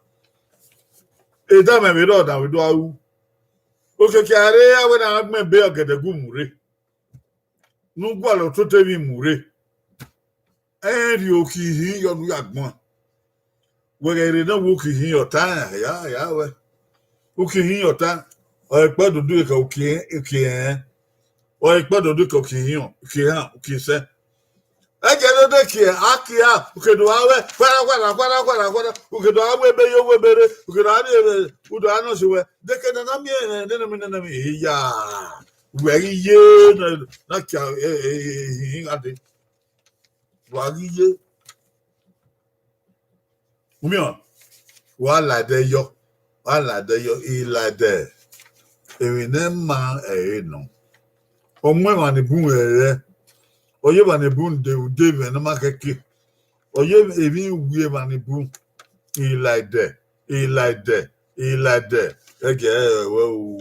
Edamẹ vbe rrọọ ne a vbe do a ru. Okiekie a rre, a wẹ ne a gbẹn ebe ọgẹdẹ gu mu rre. Ne u gualọ ototọ emwi mu rre. Ẹ i rhie okiehin yọ ne u ya gbọn. Wẹ ghẹ rre ne uwu okiehin ọta, ya, ya wẹ. Okiehin ọta, ọ i kpẹ dodo ke okiehin, okiehin. Ọ i kpẹ dodo ke okiehin, okiehan, okiesẹ. Ẹgẹ ne ọ de kie, a kie a, uke do a wẹ, khuara, khuara, khuara, khuara, khuara, uke do a wẹ ebe yo, wẹ ebe rre, uke do a rhie ebe, u do a nọ si wẹ. Deke ne a na miẹn, ne a na miẹn, ne a na miẹn, iya. Wẹ ghi ye, na, na kia, eh, eh, eh, eh, gha dee. Wa ghi ye. U miẹn, wa la ẹdẹ yọ, wa la ẹdẹ yọ, I la ẹdẹ. Emwi ne ma ẹre nọ. Ọ mu emwa ni bun ẹre, ọ ye emwa ni bun de, de mwẹ ne ọ ma khẹke. Ọ ye emwi wi emwa ni bun. I la ẹdẹ, I la ẹdẹ, I la ẹdẹ. Ẹgẹ ẹre wẹ o.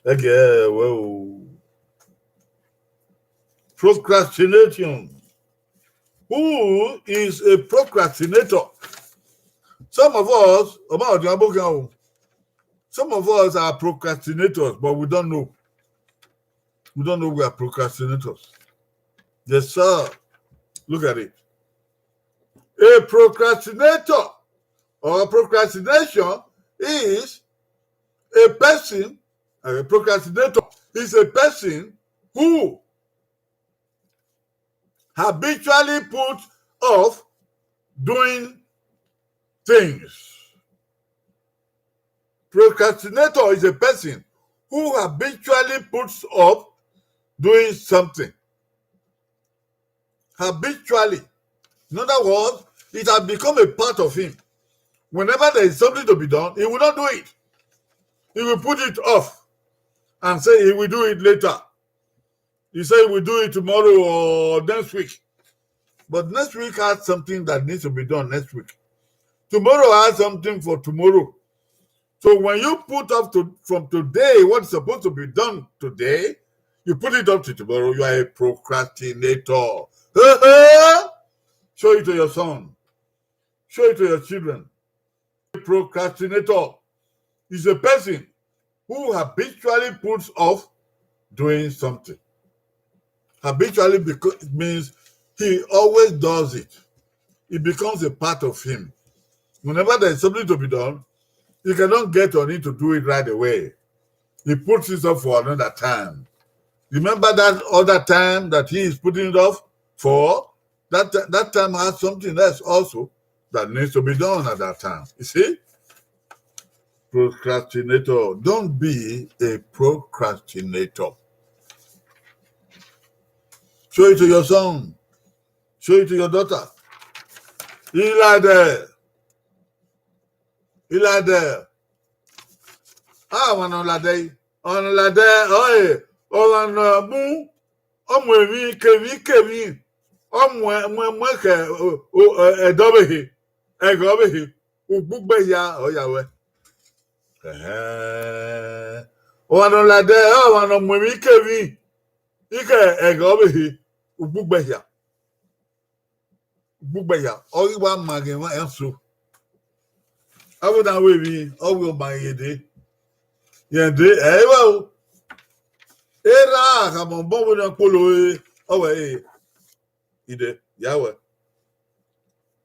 Ẹgẹ ẹre wẹ o. Procrastination. Who is a procrastinator? Some of us, ọmọ ọdún abókè o. Some of us are procrastinators, but we don't know. We don't know we are procrastinators. Yes, sir. Look at it. A procrastinator or procrastination is a person, a procrastinator is a person who habitually put off doing things. Procrastinator is a person who habitually puts off doing something. Habitually. In other words, it has become a part of him. Whenever there is something to be done, he will not do it. He will put it off and say he will do it later. He said he will do it tomorrow or next week. But next week has something that needs to be done next week. Tomorrow has something for tomorrow. So when you put off to, from today what is supposed to be done today, you put it off to tomorrow, you are a procrastinator. Show it to your son. Show it to your children. A procrastinator is a person who habitually puts off doing something. Habitually beco-, means he always does it. It becomes a part of him. Whenever there is something to be done, he cannot get on it to do it right away. He puts it off for another time. Remember that other time that he is putting it off for? That, that time has something else also that needs to be done at that time. You see? Procrastinator. Don't be a procrastinator. Show it to your son. Show it to your daughter. He like that. He like that. Ah, one on that day. On that day, oh, eh, oh, on, uh, mu, ọ mu emwi kevbi kevbi, ọ mu, mu, mu khẹ, o, o, ẹ-, ẹdẹ ọvbehe, ẹghẹ ọvbehe, ugbugbe hia, ọ ya wẹ. Ẹhẹn. Ọmwa ne ọ ladiẹ, ọmwa ne ọ mu emwi kevbi, ikhẹ ẹghẹ ọvbehe, ugbugbe hia. Ugbugbe hia, ọ ghi wa ma ghe emwa ẹn so. Avbe na wẹ emwi, ọ wẹ ọ ma ghe dee. Rẹn dee, ẹ i re o. Erha khama obọ vbene ọ kpolo re, ọ wẹ, "Ẹ, ide, ya wẹ."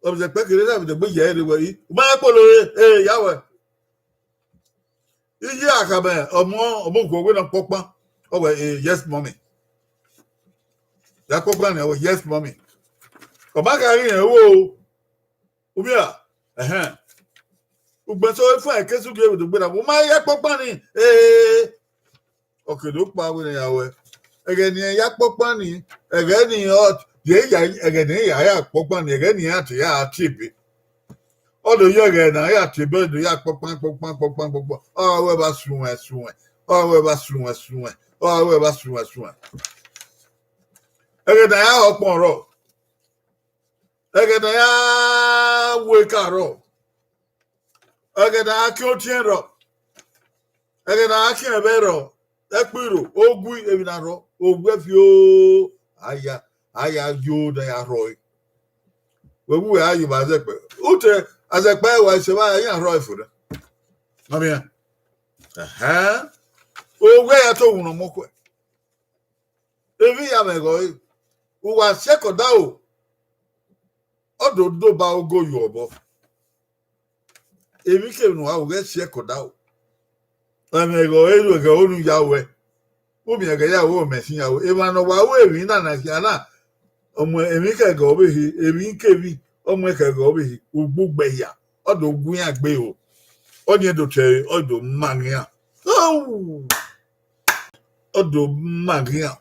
Ọ vbe zẹkpẹ kere na vbe degbe ye ẹre wẹ, "I, u ma ya kpolo re, ẹ, ya wẹ." Iye a khama ọmọ, ọmọ okhuo wẹ ne ọ kpọkpan, ọ wẹ, "Ẹ, yes, mommy." Ya kpokpan ni, ọ wẹ, "Yes, mommy." Ọ ma kha ghi rẹn, wo, u miẹn ra? Ẹhẹn. Ugbẹn so efuẹn ke su gie vbe do gbe na, u ma ya kpokpan ni, ee. Ọ ke do kpa wẹ ne ya wẹ, ẹghẹ ne irẹn ya kpokpan ni, ẹghẹ ni ọ, ye ya, ẹghẹ ne ya ya kpokpan ni, ẹghẹ ne iran te ya tie ebe. Ọ do ye ẹghẹ ne a ya tie ebe, ọ do ya kpokpan, kpokpan, kpokpan, kpokpan. Ọ wẹ vba suẹn, suẹn. Ọ wẹ vba suẹn, suẹn. Ọ wẹ vba suẹn, suẹn. Ẹghẹ ne a ya ọkpọn rrọọ. Ẹghẹ ne a ya wu eka rrọọ. Ẹghẹ ne a ya khian otiẹn rrọọ. Ẹghẹ ne a ya khian ẹvbo rrọọ. Ẹkpirro, ogui, emwi na rrọọ. Ogui ẹfio, a ya, a ya yo ne a ya rrọọ ẹre. Wẹ wu wẹ a yo vbe azẹkpẹ. Utẹ, azẹkpẹ wa ise vba iran rrọọ ẹre fo nẹ. Ma miẹn. Ẹhẹn. Ogui ya to wunna ọmọ kuẹ. Emwi ya mwẹ gọe, uwa si ẹkẹ odaro, ọ do do ba ogo ye obọ. Emwi kevbe ne uwa ru ghẹ si ẹkẹ odaro. Ẹmwẹ gọe ru ẹghẹ unu ya wẹ. U miẹn ẹghẹ ya wẹ, mẹ si ya wẹ. Emwa ne ọ wa ru emwi na na khia na, ọmọ emwi khẹ gọe ọvbehe, emwi kevbi, ọmọ khẹ gọe ọvbehe, ugbugbe hia, ọ do gu iran gbe o. Ọnii do tie ẹre, ọ do ma ghian. Au! Ọ do ma ghian.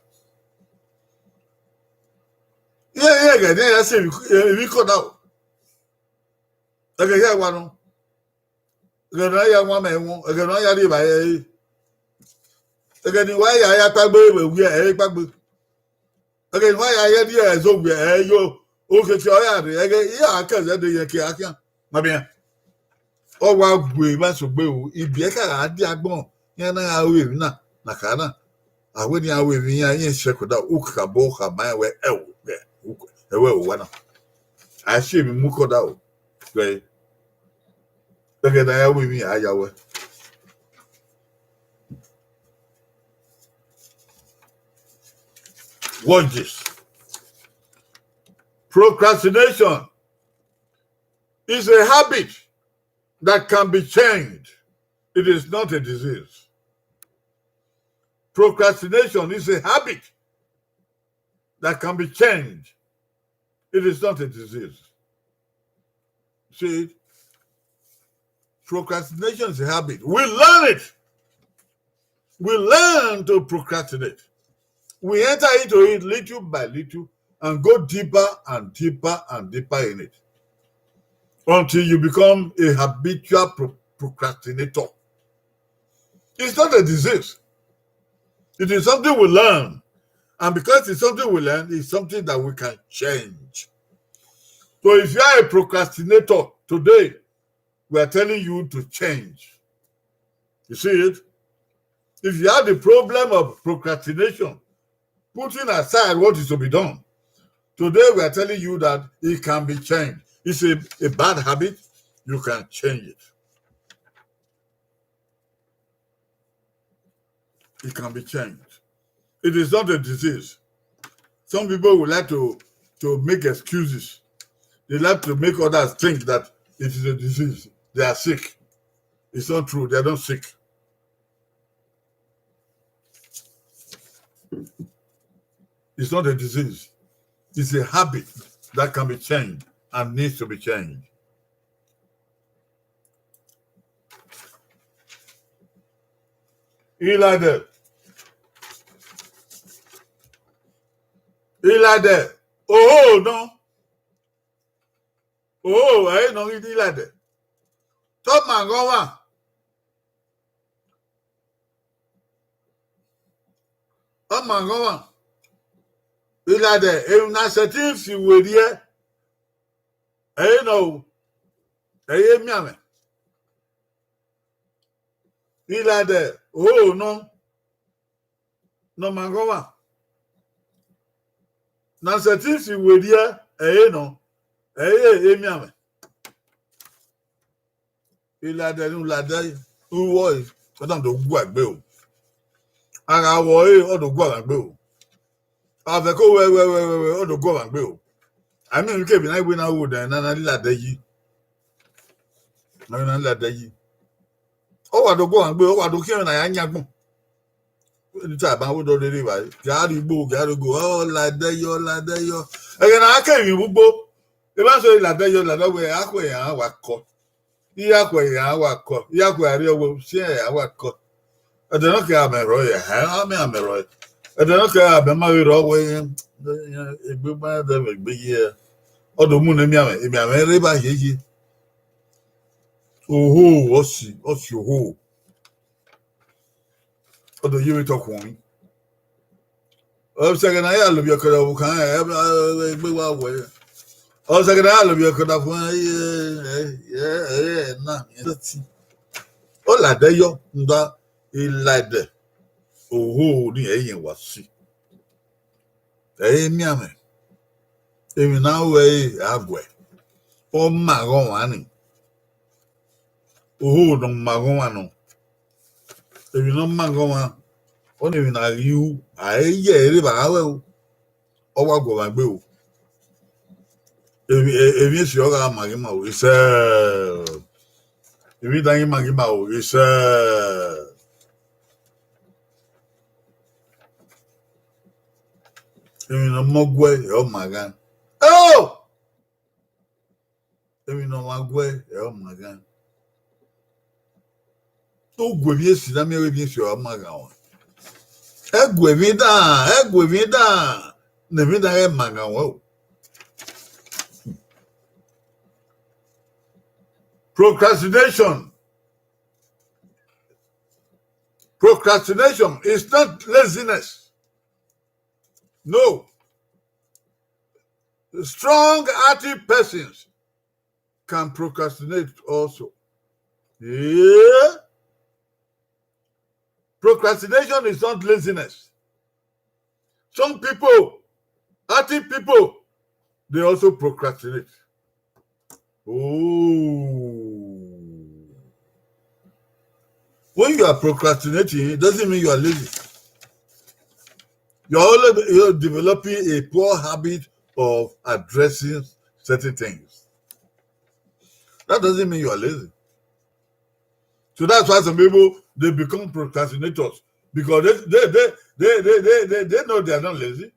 Iran, iran ẹghẹ ne iran ya sẹ emwi, emwi kọ odaro. Ẹghẹ hia wa nọ. Ẹghẹ ne a ya wan mẹ ẹmwẹ, ẹghẹ ne a ya rri evbare ẹre. Ẹghẹ ne uwa ya ya kpaegbe vbe wiẹ ẹre kpaegbe. Ẹghẹ ne uwa ya ya rri ẹzo wiẹ ẹre yo. Okiekie ọ ya rre, ẹghẹ iran kẹ zẹdẹ yẹn ke a khian. Ma miẹn. Ọ wa gue emwa sogbe ru, ibiẹka gha dia agbọn, iran na gha ru emwi na, na kha na. A wẹ ne iran ru emwi iran, iran si ẹkẹ odaro, u kakabọ khama rẹn wẹ, ẹo, ẹo, ẹo, ẹwa na. A si emwi mu kọ odaro, wẹ, ẹghẹ ne a ya ru emwi, a ya wẹ. Watch this. Procrastination is a habit that can be changed. It is not a disease. Procrastination is a habit that can be changed. It is not a disease. See, procrastination is a habit. We learn it. We learn to procrastinate. We enter into it little by little and go deeper and deeper and deeper in it until you become a habitual pro-, procrastinator. It's not a disease. It is something we learn. And because it's something we learn, it's something that we can change. So if you are a procrastinator today, we are telling you to change. You see it? If you have the problem of procrastination, putting aside what is to be done, today we are telling you that it can be changed. It's a, a bad habit. You can change it. It can be changed. It is not a disease. Some people would like to, to make excuses. They like to make others think that it is a disease. They are sick. It's not true. They are not sick. It's not a disease. It's a habit that can be changed and needs to be changed. Iladẹ. Iladẹ. Oho nọ. Oho, ẹre nọ ghi de iladẹ. Te ọ ma ghẹ ọmwa. Ọ ma ghẹ ọmwa. Iladẹ, emwi ne a sẹtin fi werriẹ, ẹre nọ o, ẹre i miẹn mwẹ. Iladẹ, oho nọ, ne ọ ma ghẹ ọmwa. Ne a sẹtin fi werriẹ, ẹre nọ, ẹre i miẹn mwẹ. Iladẹ ne u ladẹ ru ọre, ọ na do gua egbe o. A gha vbọ ẹre, ọ do gua mwẹ egbe o. A vẹ ko wẹ, wẹ, wẹ, wẹ, wẹ, ọ do gua mwẹ egbe o. A miẹn emwi kevbe ne a i wẹ ne a ru odẹ na, ne a na lele adẹ yi. Ne a na lele adẹ yi. Ọ wa do gua mwẹ egbe, ọ wa do khian mwẹ ne a ya yan agbọn. Ni ta ban wo do rere vba, ga ri gbo, ga ri go, ọ la ẹdẹ yọ, la ẹdẹ yọ. Ẹghẹ ne a ke emwi vbe ugbo, evba so la ẹdẹ yọ, la ẹdẹ wẹ, a khuẹ ya wa kọ. I ya khuẹ ya wa kọ, I ya khuẹ a rrie ọwẹ, usiẹn ya wa kọ. Ẹdẹ nọ kẹ amẹ rrọọ ya, hẹ, amẹ amẹ rrọọ. Ẹdẹ nọ kẹ amẹ ma ghi rrọọ wẹ, egbe gba ẹdẹ vbe egbe ye. Ọ do mu ne emianmwẹ, emianmwẹ rre ba yeye. Oho, ọ si, ọ si oho. Ọ do ye vbe tọ khuọnmwi. Ọ sẹgẹ ne a ya lobọ ọkẹdavun khan, egbe wa wẹ. Ọ sẹgẹ ne a ya lobọ ọkẹdavun, na, ọ la ẹdẹ yọ, nda, I la ẹdẹ, oho ni ẹ i yẹn wa si. Ẹ i re emianmwẹ, emwi ne a ru ẹre a guẹ, ọ ma ghe ọmwa ni, oho ne ọ ma ghe ọmwa nọ, emwi ne ọ ma ghe ọmwa, ọnii emwi ne a ghi ru, a i ye ẹre vbe a ru ẹre o, ọ wa gu ọmwa egbe o. Emwi, emwi esi ọ gha ma ghe ima o, isẹ. Emwi dan ghi ma ghe ima o, isẹ. Emwi ne ọ ma guẹ, ọ ma ghan. Oh! Emwi ne ọ ma guẹ, ọ ma ghan. Uguẹ emwi esi na miẹn emwi esi ọ ma ghan wa. Ẹguẹ emwi dan, ẹguẹ emwi dan, ne emwi dan ghẹ ma ghan wa o. Procrastination. Procrastination is not laziness. No. Strong, active persons can procrastinate also. Yeah. Procrastination is not laziness. Some people, active people, they also procrastinate. Oh. When you are procrastinating, it doesn't mean you are lazy. You're only, you're developing a poor habit of addressing certain things. That doesn't mean you are lazy. So that's why some people, they become procrastinators, because they, they, they, they, they, they, they, they know they are not lazy.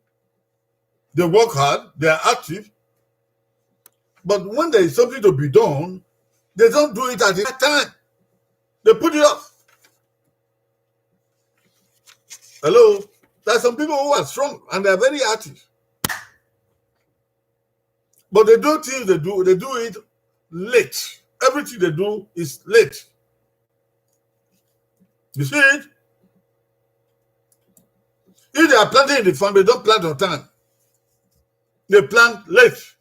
They work hard, they are active. But when there is something to be done, they don't do it at the right time. They put it off. Hello? There are some people who are strong and they are very active. But they do things, they do, they do it late. Everything they do is late. You see it? If they are planting in the farm, they don't plant on time. They plant late.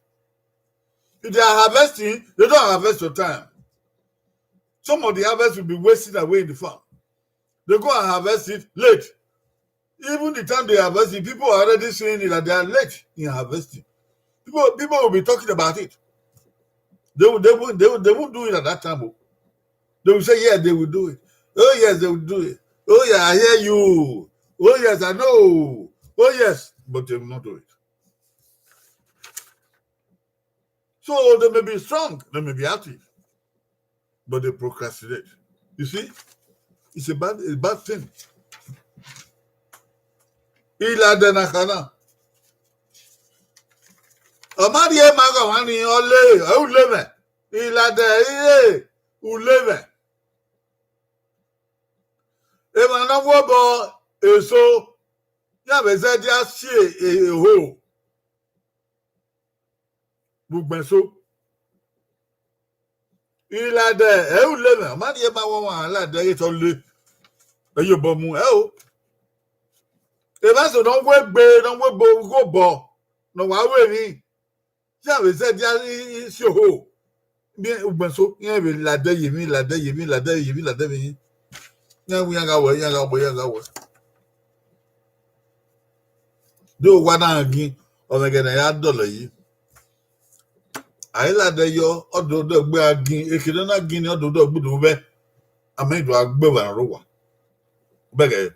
If they are harvesting, they don't harvest on time. Some of the harvest will be wasted away in the farm. They go and harvest it late. Even the time they harvest it, people are already seeing it that they are late in harvesting. People, people will be talking about it. They will, they will, they will, they won't do it at that time. Oh. They will say, "Yes, they will do it. Oh, yes, they will do it. Oh, yeah, I hear you. Oh, yes, I know. Oh, yes." But they will not do it. So they may be strong, they may be active, but they procrastinate. You see, it's a bad, a bad thing. Ilade na khana. Ọ ma rhie ma gha ọmwa ni, ọ le, ẹ u le mwẹ. Ilade, ire, u le mwẹ. Emwa ne ọ wu obọ eso, ya vbe zẹ dia si eho vbe ugbẹn eso. Ilade, ẹ u le mwẹ, ọ ma rhie ma wẹ ọmwa Ilade ghe te ọ le. Ẹ ye obọ mu, ẹ o. Evba eso ne ọ wu egbe, ne ọ wu ebo ghe obọ, ne ọ wa ru emwi, ya vbe zẹ dia si oho. Miẹn ugbẹn eso, iran vbe Ilade ye emwi, Ilade ye emwi, Ilade ye emwi, Ilade vbe emwi. Iran wi iran gha wẹ, iran gha wẹ, iran gha wẹ. De owa na gin, ọ mwẹ ẹghẹ ne a ya dọlọ yi. A i Ilade yọ, ọ do do gbe a gin, ekherhe na gin ni, ọ do do gbe do vbẹ. A ma do a gbe vbe aro wa. Bẹghe.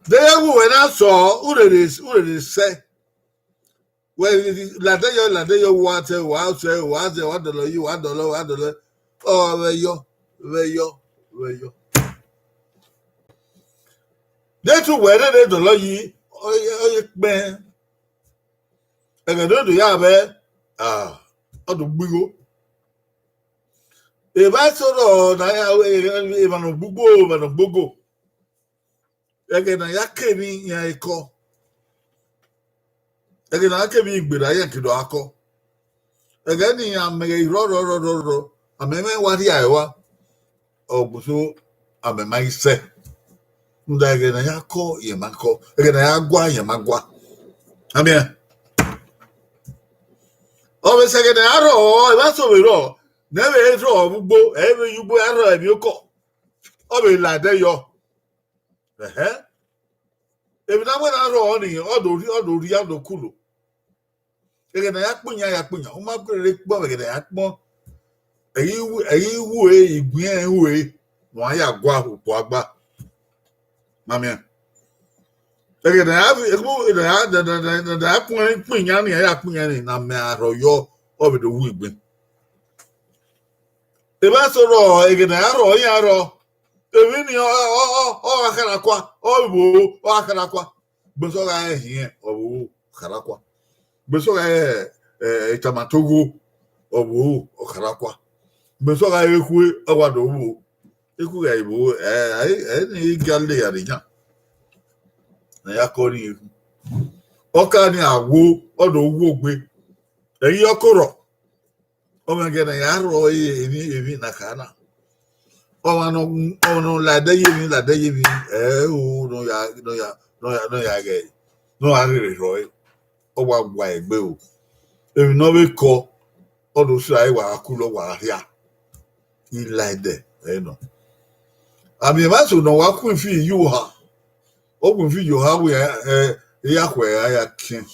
De ye wu wẹ na sọ, u rere, u rere sẹ. Wẹ Ilade yọ, Ilade yọ, wa sẹ, wa sẹ, wa sẹ, wa dọlọ yi, wa dọlọ, wa dọlọ. Ọ vbe yọ, vbe yọ, vbe yọ. Etu wẹ rere dọlọ yi, ọ ye, ọ ye kpẹn. Ẹghẹ ne ọ do ya vbe, ah, ọ do gbe igho. Evba eso rrọọ ne a ya, emwa ne ọ gbugbo, emwa ne ọ gbogo. Ẹghẹ ne a ya kevbe iran ekọ. Ẹghẹ ne a kevbe igbera iran ke do akọ. Ẹghẹ ne iran mẹ ghe rrọọ, rrọọ, rrọọ, rrọọ, rrọọ, a mẹ mwẹ wa rhia ẹre ua. Ọ gbe so, a mẹ ma i sẹ. Rhunmwuda ẹghẹ ne a ya kọ, irẹn ma kọ. Ẹghẹ ne a ya gua, irẹn ma gua. Amen. Ọ vbe sẹ ẹghẹ ne a rrọọ, evba eso vbe rrọọ, ne ẹ vbe rrọọ vbe ugbo, ẹ i vbe ye ugbo, a rrọọ emwi okọ. Ọ vbe la ẹdẹ yọ. Ẹhẹ. Emwi ne a wẹ ne a rrọọ nii, ọ do rhia, ọ do rhia, ọ do kulo. Ẹghẹ ne a ya kpin yan, ya kpin yan, u ma rere kpọnmwẹ ẹghẹ ne a ya kpọn. Ẹ i ru, ẹ i ru ẹre, igbiẹn ẹre ru ẹre, ne uwa ya gua okpua gba. Ma miẹn. Ẹghẹ ne a ya, ẹghẹ ne a ya, ne a ya kpọn kpin yan nii, a ya kpin yan nii, ne a mẹ arhọ yọ, ọ vbe do wu igbin. Evba eso rrọọ, ẹghẹ ne a ya rrọọ, iran rrọọ. Emwi nii, ọ, ọ, ọ, ọ gha kharakua, ọ vbe vbo, ọ gha kharakua. Gbẹsọ gha rẹn hiẹn, ọ vbe vbo, ọ kharakua. Gbẹsọ gha rẹn, eh, itamatogho, ọ vbe vbo, ọ kharakua. Gbẹsọ gha rẹn ekhue, ọ wa do vbo. Ekhue gha vbo, eh, ẹ, ẹ ni i gia le ya rre yan. Ne a ya kọ rri ekhue. Ọ ka ni a wo, ọ do wo gbe. Ẹ i re ọkorhọ. Ọmwa ẹghẹ ne a ya rrọọ emwi, emwi na kha na. Ọmwa nọ, ọmwa nọ la ẹdẹ ye emwi, la ẹdẹ ye emwi, ẹ o, ne ọ ya, ne ọ ya, ne ọ ya, ne ọ ya ghẹ, ne ọ ya rherhe rrọọ, ọ wa gua egbe o. Emwi ne ọ vbe kọ, ọ do sẹ ẹre wa gha kulo, wa gha rhia. I la ẹdẹ, ẹ nọ. A miẹn emwa eso ne ọ wa khuin fi ye oha. Ọ khuin fi ye oha wẹ, ẹ, ẹ, ya khuẹ a ya kiẹn.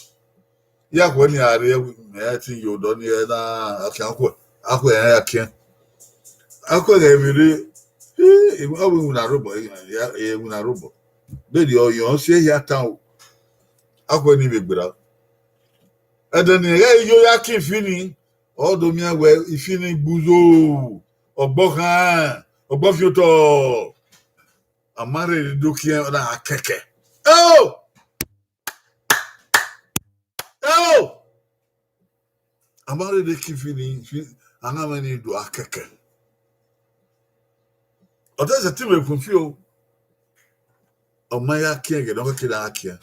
Ya khuẹ ni a rre, mẹ ya tin ye odọ ni ẹ na, a khian khuẹ, a khuẹ a ya kiẹn. A khuẹ ghẹ vbe rre, eh, ọ vbe iwinna rre obọ, iwinna rre obọ. Vberriọ, ọ yọn si ehia tan o. A khuẹ ni vbe gberra. Ẹdẹ ne iran ghẹ yo ya kin ifi ni, ọ do miẹn wẹ ifi ni gbuzo, ọgbọ khan, ọgbọ fiotọ. A ma rherhe do kiẹn, ọ na gha kẹkẹ. Eo! Eo! A ma rherhe ke ifi ni, ifi, a na mwẹ ni do a kẹkẹ. Ọ te sẹtin vbe khuin fi o. Ọ ma ya kiẹn ghe ne ọ kẹkẹ na gha kiẹn.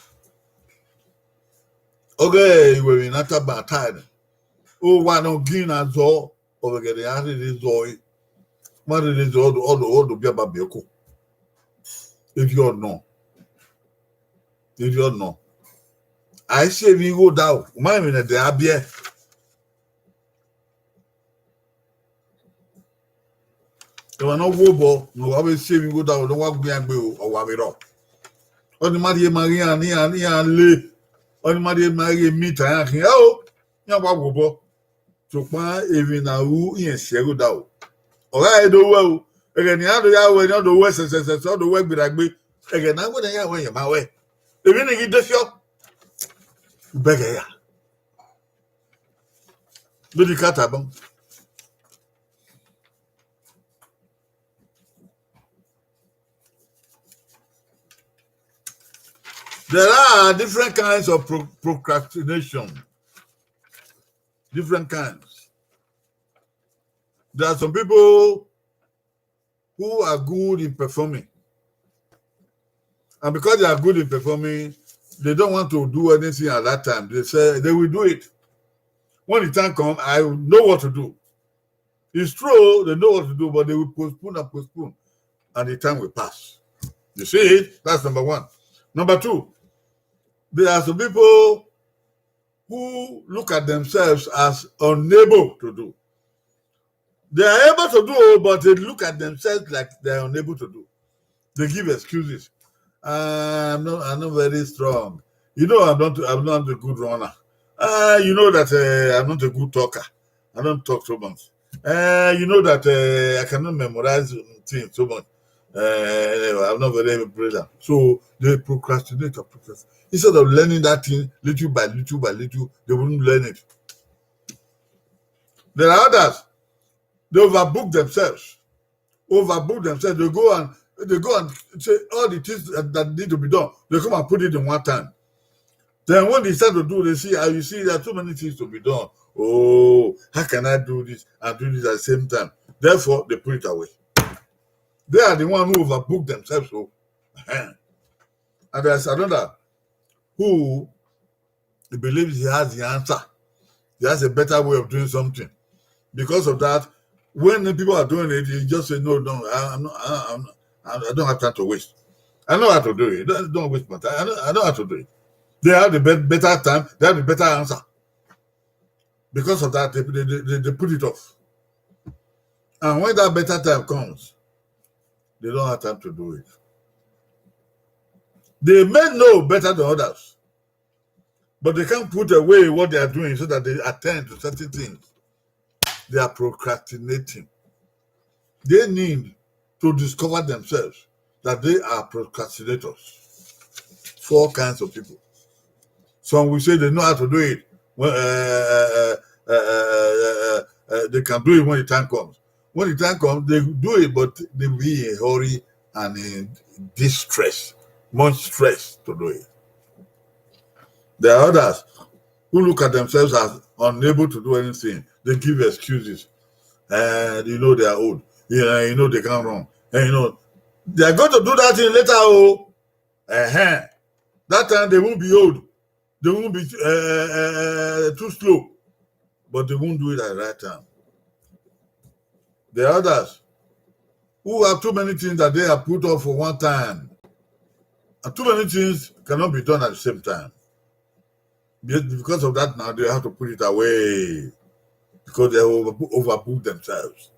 Ọghe iwevbi na taba ta nẹ, owa ne ọ gin na zọ, ọ vbe ghe ne a rherhe zọ ẹre. Ma rherhe zọ, ọ do, ọ do, ọ do biẹ ba biẹ ko. Erriọ nọ. Erriọ nọ. A i si emwi igho odaro, u ma rẹn emwi ne ẹdẹ a biẹ. Emwa ne ọ wu obọ ne ọ wa vbe si emwi igho odaro ne ọ wa gu iran gbe o, ọ wa vbe rrọọ. Ọni ma rhie ma ghe iran ne iran, ne iran le. Ọni ma rhie ma ghe meet iran khian o, iran wa wu obọ. Sokpan emwi ne a ru, irẹn si ẹre odaro. Ọ gha re do ruẹ o, ẹghẹ ne iran do ya ruẹ, ne ọ do ruẹ sẹsẹsẹsẹ, ọ do ruẹ gberagbe. Ẹghẹ ne a wẹ ne a ya ruẹ, irẹn ma ruẹ. Emwi ni ghi de fiọ. Bẹghe ya. Vbene I ka tama. There are different kinds of pro-, procrastination. Different kinds. There are some people who are good in performing. And because they are good in performing, they don't want to do anything at that time. They say they will do it. When the time comes, I know what to do. It's true, they know what to do, but they will postpone and postpone, and the time will pass. You see it? That's number one. Number two, there are some people who look at themselves as unable to do. They are able to do, but they look at themselves like they are unable to do. They give excuses. "Ah, I'm not, I'm not very strong. You know, I'm not, I'm not a good runner. Ah, you know that, uh, I'm not a good talker. I don't talk so much. Uh, you know that, uh, I cannot memorize things so much. Uh, anyway, I'm not very brilliant." So they procrastinate and procrastinate. Instead of learning that thing little by little by little, they wouldn't learn it. There are others, they overbook themselves. Overbook themselves. They go and They go and say all the things that, that need to be done. They come and put it in one time. Then when they start to do, they see, ah, you see, there are too many things to be done. Oh, how can I do this and do this at the same time? Therefore, they put it away. They are the one who overbook themselves. So, and there's another who believes he has the answer. He has a better way of doing something. Because of that, when the people are doing it, he just say, "No, no, I, I'm not, I, I'm, I don't have time to waste. I know how to do it. Don't, don't waste my time. I know, I know how to do it." They have the bet-, better time. They have the better answer. Because of that, they, they, they, they put it off. And when that better time comes, they don't have time to do it. They may know better than others, but they can't put away what they are doing so that they attend to certain things. They are procrastinating. They need to discover themselves that they are procrastinators. Four kinds of people. Some will say they know how to do it. When, uh, uh, uh, uh, uh, uh, uh, they can do it when the time comes. When the time comes, they do it, but they will be in a hurry and in distress, much stress to do it. There are others who look at themselves as unable to do anything. They give excuses. And you know they are old. You know, you know they can't run. And you know, they are going to do that thing later. Oh, uh-huh. That time they won't be old. They won't be uh, uh, uh, too slow. But they won't do it at the right time. There are others who have too many things that they have put off for one time. And too many things cannot be done at the same time. Be-, because of that, now they have to put it away because they have over-, overbooked themselves.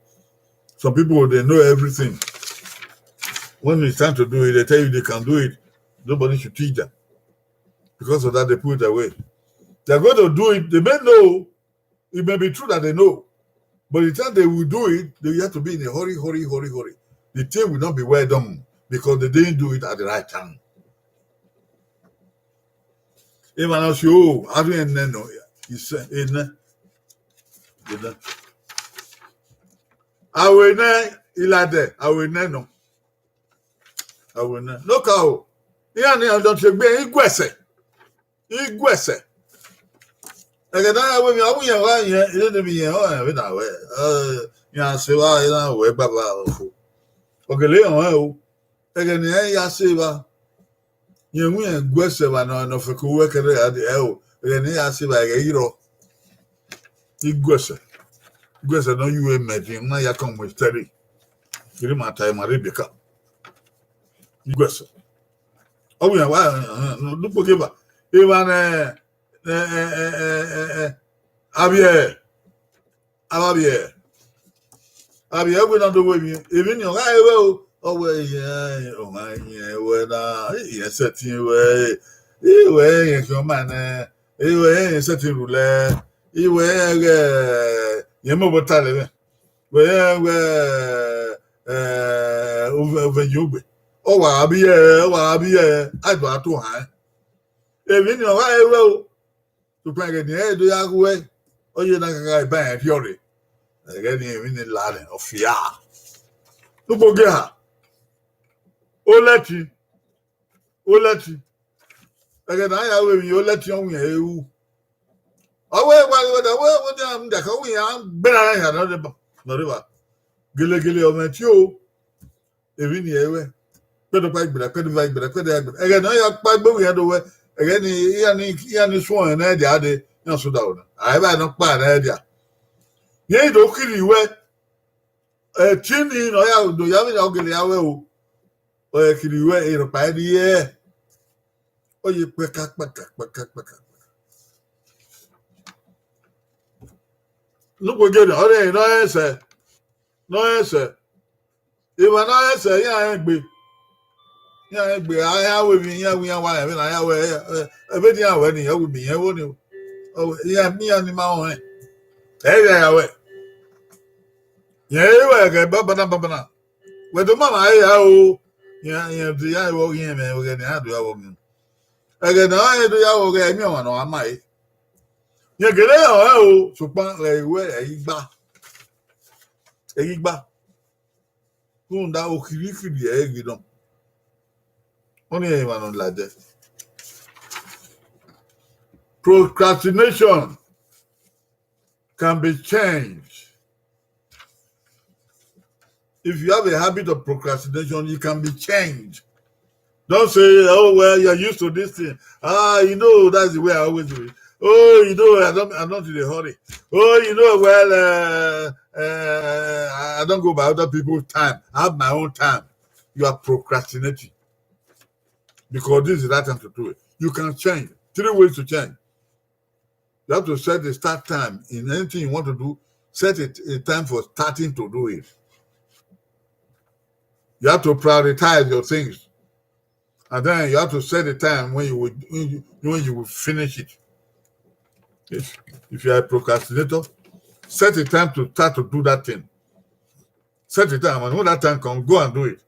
Some people, they know everything. When it's time to do it, they tell you they can do it. Nobody should teach them. Because of that, they put it away. They're going to do it. They may know. It may be true that they know. But the time they will do it, they will have to be in a hurry, hurry, hurry, hurry. The thing will not be well done because they didn't do it at the right time. Emwa na si o, a rhie nẹ nọ, isẹ, enẹ. Enẹ. Aro enẹ, I la dẹ, aro enẹ nọ. Aro enẹ. No ka o. Iran ni ọdọ tie egbe, I gu ẹsẹ. I gu ẹsẹ. Ẹghẹ ne a ya wẹ emwi, ọ wẹ iran gha yẹn, irẹn ne emwi yẹn, ọ rẹn vbe na wẹ, eh, iran sẹ evba, iran wẹ gbaba ọfo. Ọ gele rẹn ọnrẹn o. Ẹghẹ ne iran ya sẹ evba, rẹn wẹ iran gu ẹsẹ evba nọ, nọ fẹko wẹ kẹrẹ ya dee, ẹ o. Ẹghẹ ne iran ya sẹ evba, ẹghẹ i rrọọ. I gu ẹsẹ. I gu ẹsẹ ne ọ ye uwu mẹ, te ima ya kọn mu steady. Kiri ma ta ima rre bieka. I gu ẹsẹ. Ọ wẹ iran wa, eh, eh, ne ukpo ke eva. Evba ne, eh, eh, avbiẹ, avbiẹ, avbiẹ wẹ na do wẹ emwi, emwi ni ọ gha re wẹ o, ọ wẹ, "Iyẹn, ọ ma iyẹn wẹ na, iyẹn sẹtin wẹ, ẹ, wẹ iyẹn khian ọma nẹ, ẹ, wẹ iyẹn sẹtin rhulẹ, ẹ, wẹ iyẹn ghẹ, iyẹn mobọ talẹ mwẹ, wẹ iyẹn ghẹ, ẹ, ovẹn, ovẹn yin ogbe." Ọ wa gha biẹ, ọ wa gha biẹ, a do a to han. Emwi ni ọ gha re wẹ o. Sokpan ẹghẹ ne irẹn do ya ghuẹ, ọ ye na kaka ba rẹn rhiọrre. Ẹghẹ ne emwi ni la rẹn, ọ fia. Nugbo ge ha, olẹtin, olẹtin. Ẹghẹ ne a ya ru emwi, olẹtin ọ wian ru. Ọ wẹ wa wẹ da, wẹ wẹ da, da ka wian gbera ya nọ reba, nọ reba. Gelegele ọ mwẹ tie o. Emwi ni ẹ i wẹ, kpẹdẹ ọkpa igbera, kpẹdẹ eva igbera, kpẹdẹ eva igbera. Ẹghẹ ne ọ ya kpa egbe wian do wẹ, ẹghẹ ni iran ni, iran ni suẹn nẹ dia dee, iran sẹ odaro nẹ. A i vba nọ kpa nẹ dia. Rẹn i do khirhi wẹ, ẹtin ni ne ọ ya do ya vbe ọ gele ya wẹ o. Ọ khirhi wẹ, erhọkpa ẹre rhie. Ọ ye kpẹka, kpẹka, kpẹka, kpẹka. Nugbo gele, ọ rẹn ne ọ rẹn sẹ, ne ọ rẹn sẹ. Emwa ne ọ rẹn sẹ, iran rẹn gbe. Iran rẹn gbe, a, iran wẹ emwi, iran wẹ iran wa rẹn vbe na, iran wẹ, ẹ, ẹ, ẹvbo ne iran wẹ ni, ọ wẹ emwi yẹn vbo ni o. Ọ wẹ, iran, iran ni ma rẹn. Ẹ i gha ya wẹ. Rẹn i wẹ ẹghẹ banbanna, banbanna. Wẹ do ma ma re ya o. Rẹn, rẹn do ya vbe ọghe mwẹ, ẹghẹ ne iran do ya vbe ọghe mwẹ. Ẹghẹ ne a rẹn do ya vbe ọghe mwẹ, ọmwa ne ọ ma re. Rẹn gele rẹn ọnrẹn o, sokpan ẹ i wẹ ẹ i gba. Ẹ i gba. Rhunmwuda okhirhikhirhi ẹre ghi nọ. Ọnii emwa ne ọ ladian. Procrastination can be changed. If you have a habit of procrastination, it can be changed. Don't say, "Oh, well, you're used to this thing. Ah, you know, that's the way I always do it. Oh, you know, I don't, I'm not in a hurry. Oh, you know, well, uh, uh, I don't go by other people's time. I have my own time." You are procrastinating. Because this is the right time to do it. You can change. Three ways to change. You have to set a start time in anything you want to do. Set a, a time for starting to do it. You have to prioritize your things. And then you have to set a time when you will, when you, when you will finish it. If, if you are a procrastinator, set a time to start to do that thing. Set a time, and when that time comes, go and do it.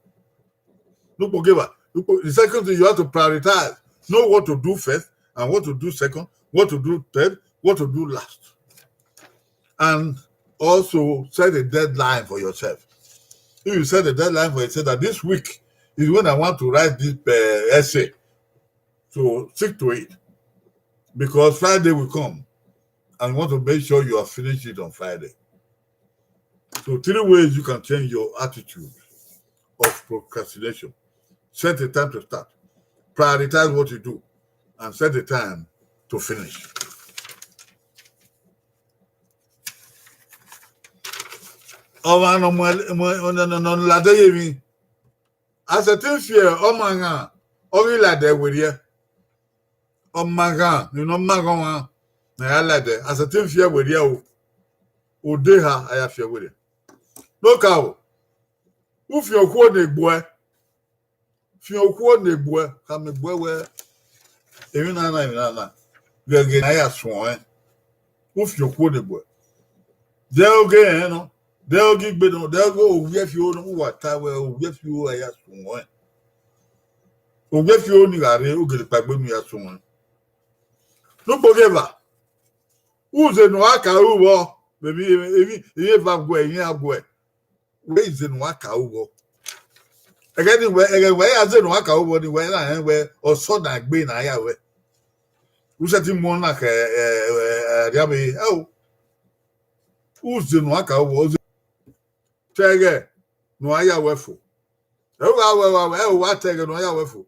Nukpo geva. Nukpo, the second thing, you have to prioritize. Know what to do first and what to do second, what to do third, what to do last. And also set a deadline for yourself. If you set a deadline for yourself that this week is when I want to write this uh, essay, so stick to it, because Friday will come and you want to make sure you have finished it on Friday. So three ways you can change your attitude of procrastination. Set a time to start. Prioritize what you do and set a time to finish. Ọmwa ne ọ mu, mu, ne ọ ladian ye emwi, a sẹtin fi ọmanghan, ọ ghi ladian werriẹ. Ọmanghan, ne ọ ma ghe ọmwa ne a ya ladian, a sẹtin fi ẹre werriẹ o. Odeha a ya fi ẹre werriẹ. Nokaro, u fian okhuo ne egbuẹ, fian okhuo ne egbuẹ, khama egbuẹ wẹẹ, emwi na na, emwi na na, ghẹ ghe ne a ya suẹn ọnrẹn. U fian okhuo ne egbuẹ. Dẹ oge rẹn nọ, dẹ oge igbe nọ, dẹ oge owiẹ fi oro nọ, u wa ta wẹẹ owiẹ fi oro a ya suẹn ọnrẹn. Owiẹ fi oro ni gha rre, u gele kpaegbe ne u ya suẹn ọnrẹn. Nukpo geva, u ze ne u ra ka ru vbọ, vbe emwi, emwi, emwi eva guẹ, emwi iran guẹ. Wẹ i ze ne u ra ka ru vbọ. Ẹghẹ ni wẹ, ẹghẹ wẹ ya ze ne u ra ka ru vbọ ni wẹ na rẹn wẹ ọsọ na gbe ne a ya ruẹ. U sẹtin mu ọna khẹ, ẹ, ẹ, ẹ, arriavbe, ẹ o. U ze ne u ra ka ru vbọ, u ze, te ẹghẹ ne u ra ya ruẹ fo. Ẹ o gha wẹ, wa, ẹ o wa te ẹghẹ ne u ra ya ruẹ fo.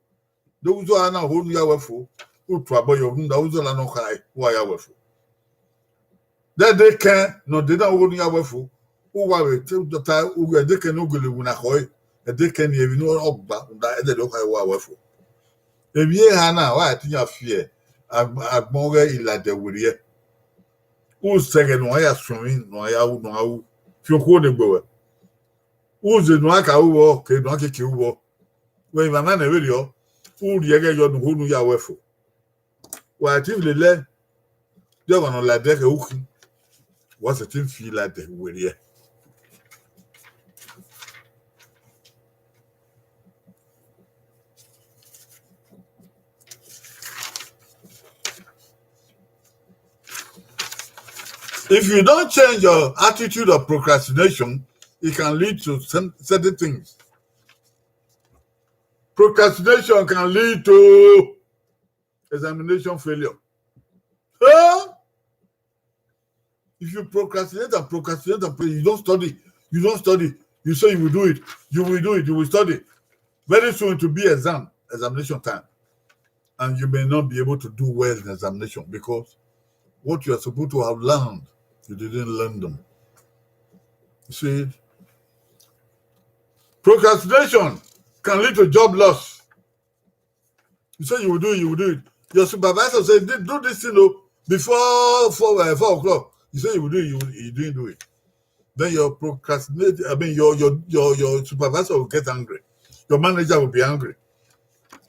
De uzo a na ho ne u ya ruẹ fo, u tuabọ yọ, rhunmwuda uzo na nọ khae, u wa ya ruẹ fo. De ẹdẹ kẹn ne ọ de na ho ne u ya ruẹ fo, u wa vbe te dọta, u ghe ẹdẹ kẹn ne u gele winna khọe, ẹdẹ kẹn ni emwi ne ọ gba, rhunmwuda ẹdẹdẹ ọ khae, u wa ruẹ fo. Emwi eha na, wa te iran fi ẹ, ag-, agbọn ọghe iladian werriẹ. U sẹ ẹghẹ ne u ya suẹn emwi, ne u ya ru, ne u ya ru. Fian okhuo ne egbe wẹ. U ze ne u ra ka ru vbọ, ke ne u ra keke ru vbọ. Wẹ emwa na nẹ vberriọ, u rhie ẹghẹ yọ ne u ho ne u ya ruẹ fo. Wa te lele, de ọmwa ne ọ ladian khẹ u khin, wa sẹtin fi ladian werriẹ. If you don't change your attitude of procrastination, it can lead to some certain things. Procrastination can lead to examination failure. Huh? If you procrastinate and procrastinate and pro-, you don't study, you don't study, you say you will do it, you will do it, you will study. Very soon it will be exam, examination time. And you may not be able to do well in examination because what you are supposed to have learned, you didn't learn them. You see, procrastination can lead to job loss. You say you will do it, you will do it. Your supervisor say, "Do, do this thing o, before four, uh, four o'clock." You say you will do it, you, you didn't do it. Then your procrastinate, I mean, your, your, your, your supervisor will get angry. Your manager will be angry.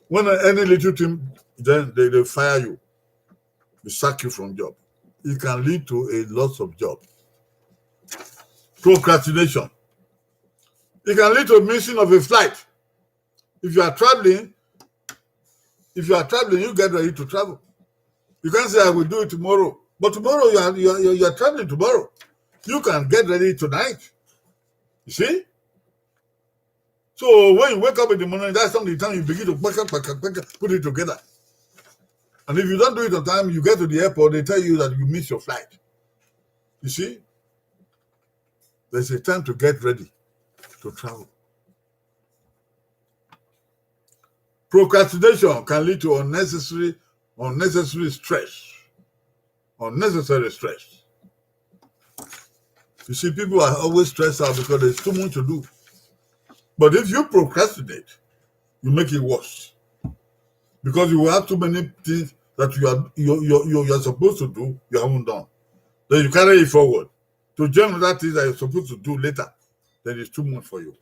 When any little thing, then they, they fire you. They sack you from job. It can lead to a loss of job. Procrastination. It can lead to missing of a flight. If you are traveling, if you are traveling, you get ready to travel. You can't say, "I will do it tomorrow." But tomorrow, you are, you are, you are, you are traveling tomorrow. You can get ready tonight. You see? So when you wake up in the morning, that's not the time you begin to pack up, pack up, pack up, put it together. And if you don't do it on time, you get to the airport, they tell you that you miss your flight. You see, there's a time to get ready to travel. Procrastination can lead to unnecessary, unnecessary stress. Unnecessary stress. You see, people are always stressed out because there's too much to do. But if you procrastinate, you make it worse. Because you have too many things that you are, you, you, you, you are supposed to do, you haven't done. Then you carry it forward to join other things that you're supposed to do later. Then it's too much for you.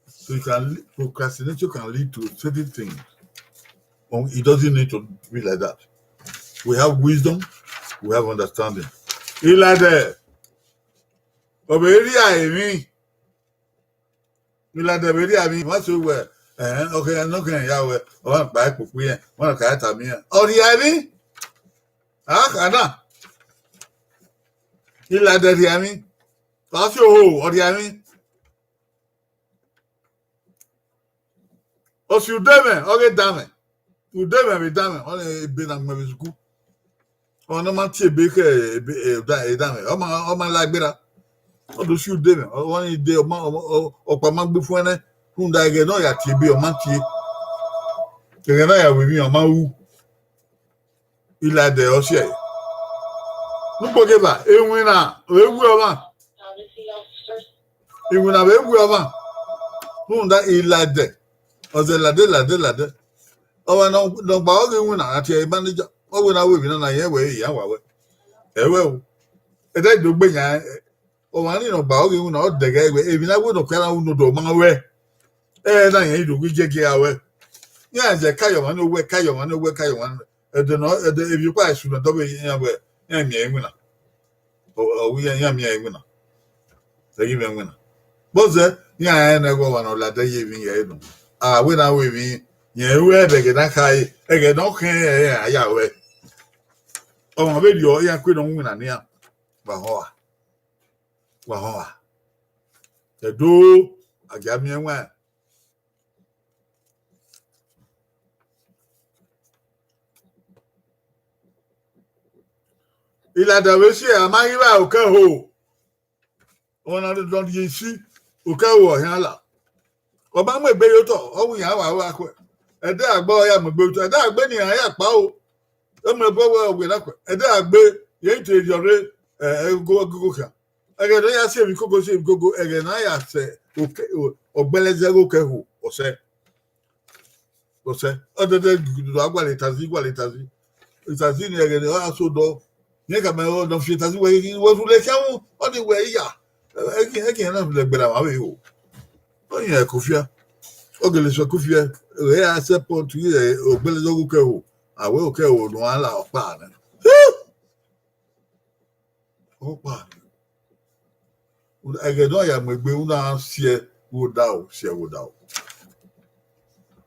So you can le-, procrastination can lead to certain things. Um, it doesn't need to be like that. We have wisdom, we have understanding. Ilade, ọ vbe rhie emwi. Ilade vbe rhie emwi, wa so wẹ, eh, okay, no can ya wẹ, ọ kpa ikpokpo irẹn, ọ ka tama irẹn. Ọ rhie emwi. A kha na. Ilade rhie emwi. Ọ si oho, ọ rhie emwi. Ọ si udemwẹ, ọ ghe damwẹ. Udemwẹ vbe damwẹ, ọ rẹn ebe na gbẹn vbe sukuru. Ọ na ma tie ebe khẹ ebe, eh, da-, eh, damwẹ. Ọ ma, ọ ma la gberra. Ọ do si udemwẹ, ọ, ọ ni de, ọ ma, ọ, ọ, ọkpa ma gbe fun ẹnẹ. Rhunmwuda ẹghẹ ne ọ ya tie ebe, ọ ma tie. Ẹghẹ ne a ya ru emwi, ọ ma ru. Ilade ọ si ẹe. Nugbo geba, iwinna vbe wu ọmwa. Iwinna vbe wu ọmwa. Rhunmwuda ilade. Ọ zẹ lade, lade, lade. Ọmwa ne ọ, ne ọ gba ọghe iwinna, a tie ẹre manager. Ọ wẹ na ru emwi na, na yẹn wẹ, iran wa wẹ. Ẹwẹ o. Ẹdẹ do gbe yan, ọmwa ni ne ọ gba ọghe iwinna, ọ dẹghe wẹ, emwi na wẹ ne ọ kẹra unu do ma wẹ. Ẹ na yẹn i do ghi giẹgiẹ gha wẹ. Iran zẹ ka ye ọmwa ni owẹ, ka ye ọmwa ni owẹ, ka ye ọmwa ni. Ẹdẹ nọ, ẹdẹ, emwi ọkpa esu nọ dọvbe iran wẹ, iran miẹn iwinna. Ọ, ọ wẹ iran miẹn iwinna. Ẹ ghi mwẹ iwinna. Vbọzẹ, iran rẹn ne ẹghẹ ọmwa ne ọ lade ye emwi ye ẹre nọ. A wẹ na ru emwi, rẹn ru ẹre vbe ẹghẹ ne a khare, ẹghẹ ne ọ khẹn rẹn, a ya ruẹ. Ọmwa vberriọ, iran kue ne ọ winna ne iran. Wa họn a. Wa họn a. Ẹdo, a gia miẹn ẹwaẹn. Ilada vbe si ẹre, a ma ghi vba okẹho. Ọmwa ne ọ rhie isi, okẹho ọhian la. Ọ ma mu egbe ye otọ, ọ wẹ iran wa ru akhuẹ. Ẹdẹ agbe ọ ya mu egbe ye otọ, ẹdẹ agbe ne iran ya kpao. Ọ mu ẹbọ wẹ ọ wẹ na khuẹ. Ẹdẹ agbe, yẹn te rhiọrre, ẹ, ẹgogo khian. Ẹghẹ ne ọ ya si emwi koko, si emwi koko, ẹghẹ ne a ya sẹ okẹ-, o-, ọgbẹlẹzẹ ghe okẹho, ọ sẹ. Ọ sẹ. Ọ dẹdẹ do a gualọ itazi, gualọ itazi. Itazi ni ẹghẹ ne ọ ya so dọ. Rẹn khama ẹre ọ nọ fi itazi wẹ, wẹ rhulẹ khian wu, ọ ni wẹ iya. Ẹki, ẹki na lẹ gberra mwa vbe ho. Ọ yin ẹko fia. Ọ gele sẹ ẹko fia. Ẹ ya sẹ pọntu, ẹ, ọgbẹlẹzẹ ghe okẹho. A wẹ okẹho ne a la ọkpa nẹ. Ọkpa. Ẹghẹ ne ọ ya mu egbe, u na siẹ vbe odaro, siẹ vbe odaro.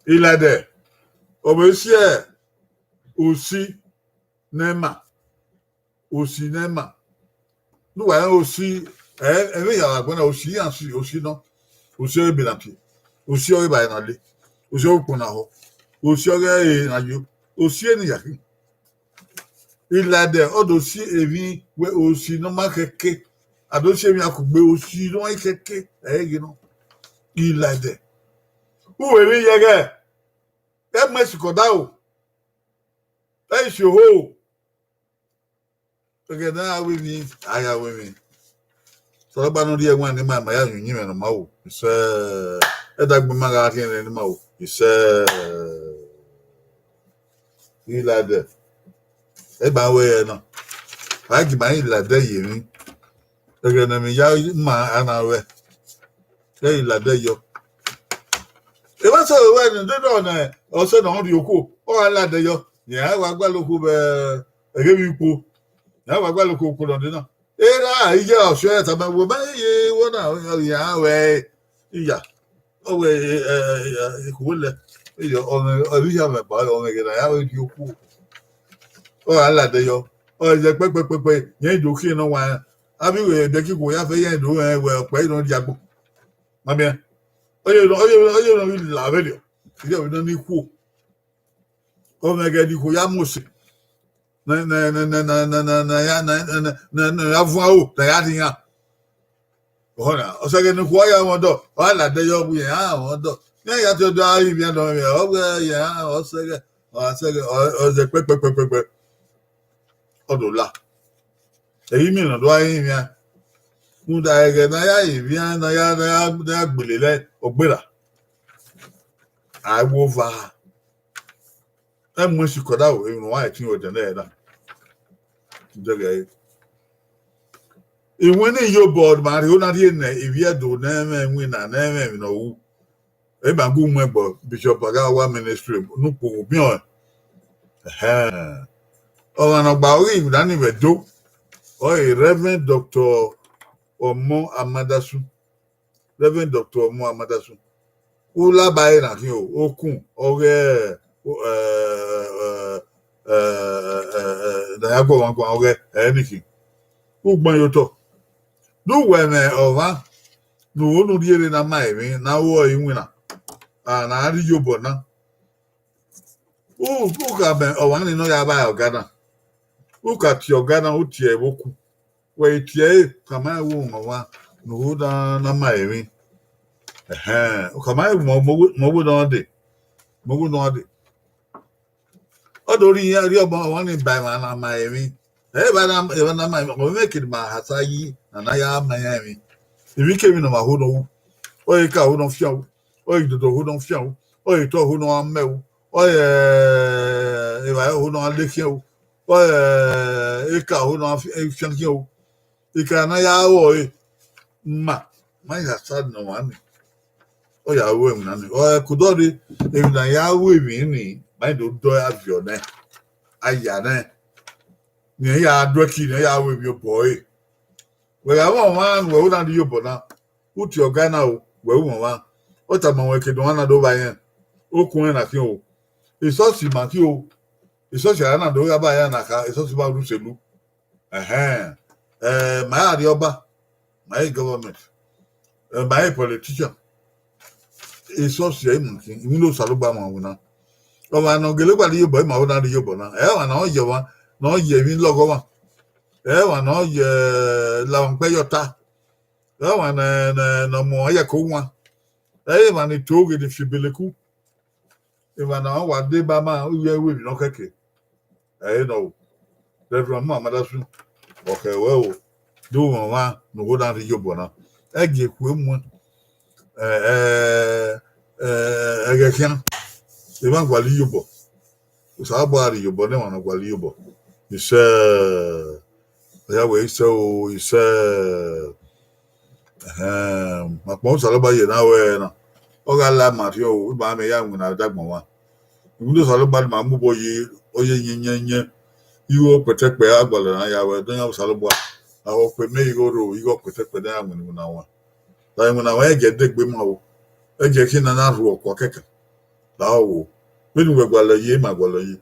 Ilade, ọ vbe siẹ osi ne ima, osi ne ima. Ne uwa rẹn osi, ẹ, ẹmwẹ hia vbe agbọn na, osi iran si, osi nọ, osi ọghe ebe na tie, osi ọghe evbare na le, osi ọghe ukpọn na họ, osi ọghe ere na yo, osi eni ya khin. Ilade, ọ do si emwi wẹ osi ne ọ ma khẹke. A do si emwi a kugbe osi ne ọ ma khẹke, ẹ i ghe nọ. Ilade. U wẹ emwi yẹghẹ. Ẹ mu ẹsikọ daro. Ẹ i si oho. Ẹghẹ ne a ya ru emwi, a ya ru emwi. Osanobua ne ọ rhie ẹwaẹn ne ima, ma ya yin uyinmwẹ ne ọ ma ru. Isẹ, ẹdẹ agbe ma gha rhie ẹre ne ima ru. Isẹ. Ilade. Ẹ gba wẹ ẹre na. A gi ma ilade ye emwi. Ẹghẹ ne emwi ya ma a na ruẹ. Ẹ ilade yọ. Eva sẹ wẹ ne dede ọnẹ, ọsẹ ne ọ rhie okhuo, ọ gha lade yọ. Rẹn a wa gualọ okhuo vbe ẹghẹ emwi ukpo. Rẹn a wa gualọ okhuo ukpo nọ dee na. Erha iye ọsẹ tama wẹ, ma ye wọ na, rẹn a wẹ iya. Ọ wẹ, ẹ, ẹ, ẹ, ikhuo lẹ. Iyo, ọmwẹ, ọ vbe iya mwẹ ba, ọmwẹ ghe na ya wẹ rhie okhuo. Ọ gha lade yọ. Ọ zẹ kpẹkpẹkpẹkpẹ, yẹn do khian nọ wa. Avbe iwẹ ẹdẹ kiko ya fẹ yẹn do rẹn wẹ ọkpa i nọ dia gbo. Ma miẹn. Ọ ye, ọ ye, ọ ye ne ọ ghi la vberriọ, iyẹvbe nọ ni khuo. Ọ mwẹ ẹghẹ ne ikhuo ya mu ose, ne, ne, ne, ne, ne, ne, ne, ne, ya, ne, ne, ne, ne, ne ya vuọn aro, ne ya rhie iran. Ọhọ na, ọ sẹ ẹghẹ ne ikhuo ya mwẹ ọdọ, ọ gha la dẹ yọ wẹ iran mwẹ ọdọ. Iran ya te do a ivbi ẹdọ mwẹ, ọ wẹ iran, ọ sẹ ẹghẹ, ọ sẹ ẹghẹ, ọ, ọ zẹ kpẹkpẹkpẹkpẹ. Ọ do la. Ẹi miẹn ne ọ do a rinmwian. Rhunmwuda ẹghẹ ne a ya rinmwian, ne a ya, ne a ya, ne a ya gbele lẹ, ọ gberra. A i wo ova. Ẹ mu ẹn sikẹ ọdavbo, emwi ne uwa ẹtin wẹ dẹnẹrẹ na. Dẹghẹ ẹre. Iwinna iyobọ ma rhie na rhie ne ivbi Ẹdo ne ẹ mwẹ iwinna, ne ẹ mwẹ emwi ne ọ ru. Ema gu mu ẹgbọ Bishop Agawa Ministry ne ukpogho biọn. Ẹhẹn. Ọmwa ne ọ gba ọghe iwinna ni vbe Ẹdo, ọre Reverend Doctor Ọmọ Amadasun. Reverend Doctor Ọmọ Amadasun. U la ba ẹre na khin o, okun, ọghe, eh, eh, eh, eh, eh, eh, ne a ya guọmwa guan ọghe, ẹre ni khin. U gbẹn ye otọ. Ne u wẹ mwẹ ọmwa ne u ho ne u rhie rre ne a ma emwi, ne a ru ẹre iwinna, a, ne a rhie iyobọ na. U, u khama ọmwa ni ne ọ ya vba ọga na. U ka tie ọga na, u tie ẹre vbe okun. Wẹ i tie ẹre, khama ẹvbo mwẹ ọmwa ne u ho na, ne a ma emwi. Ẹhẹn, u khama ẹvbo mwẹ, mwẹ ọghe ne ọ dee. Mwẹ ọghe ne ọ dee. Ọ do rhie iran rhie ọmwa ni ba emwa ne a ma emwi. Ẹ, evba na, evba na ma emwi, ọ mwẹ kene ma ha sa yi, ne a na ya ma iran emwi. Emwi kemwi ne ọ ma ho ne ọ ru. Ọ i ka ho ne ọ fian ru. Ọ i dodo ho ne ọ fian ru. Ọ i otọ ho ne ọ mẹ ru. Ọ i, eh, evbare ho ne ọ lekhian ru. Ọ i, eh, eka ho ne ọ fi-, eh, fian khian ru. Eka na ya ru ọre. Ma, ma ya sa ne ọmwa ni. Ọ ya ru emwi na ni. Ọ i ku dọ rre, emwi ne a ya ru emwi ni, ma i do dọ a viọ nẹ. A ya nẹ. Ne iran ya do ẹki, ne iran ya ru emwi obọ ẹre. Wẹ gha mwẹ ọmwa ne uwẹ ru na rhie iyobọ na, u tie ọga na o, wẹ ru mwẹ ọmwa. Ọ tama ruẹ ke ne ọmwa na do vba irẹn. Okun ẹn na khin o. Esọsi ma khin o. Esọsi a na do gha ba iran na kha, esọsi ma rhie uselu. Ẹhẹn. Eh, ma i arriọba, ma i government, eh, ma i politician. Esọsi ẹre ima khin, emwi ne Osanobua ma winna. Ọmwa ne ọ gele gba rhie iyobọ, ima ru na rhie iyobọ na. Ẹ ọmwa ne ọ ye ọmwa, ne ọ ye emwi lọghọ ọmwa. Ẹ ọmwa ne ọ ye lamwẹ ukpẹ ye ọta. Ẹ ọmwa ne, ne, ne ọ mu ọmwa ye ẹko wan. Ẹ i emwa ni to ghe ni fi ebeleku. Emwa ne ọ wa deba ma, u ye ru emwi ne ọ kẹke. Ẹ i nọ o. Reverend Ọmọ Amadasun, ọ khẹ ruẹ o. Do mwẹ ọmwa ne u ho na rhie iyobọ na. Ẹ gie ekhue muẹn. Ẹ, ẹ, ẹ, ẹghẹ khian. Emwa gualọ iyobọ. Osanobua rhie iyobọ ne emwa ne ọ gualọ iyobọ. Isẹ, ọ ya wẹ isẹ o, isẹ. Ẹhẹn, ma kpọnmwẹ Osanobua ye na wẹ na, ọ gha la ma rhiọ o, ima mwẹ ya winna dagbọn mwa. Rhunmwuda Osanobua ne ima mobọ ye, ọ ye yẹnyẹnyẹn. Igho kpẹtẹkpẹ a gualọ na ya wẹ, dọyan Osanobua, a ho kpe mẹ igho ro, igho kpẹtẹkpẹ ne a ya winna iwinna wan. La iwinna wan, ẹ gie ẹdẹ egbe ma o, ẹ gie ẹki na na rhuọ ọkua kẹkan. La ọ wo, vbene uwẹ gualọ ye, ima gualọ ye.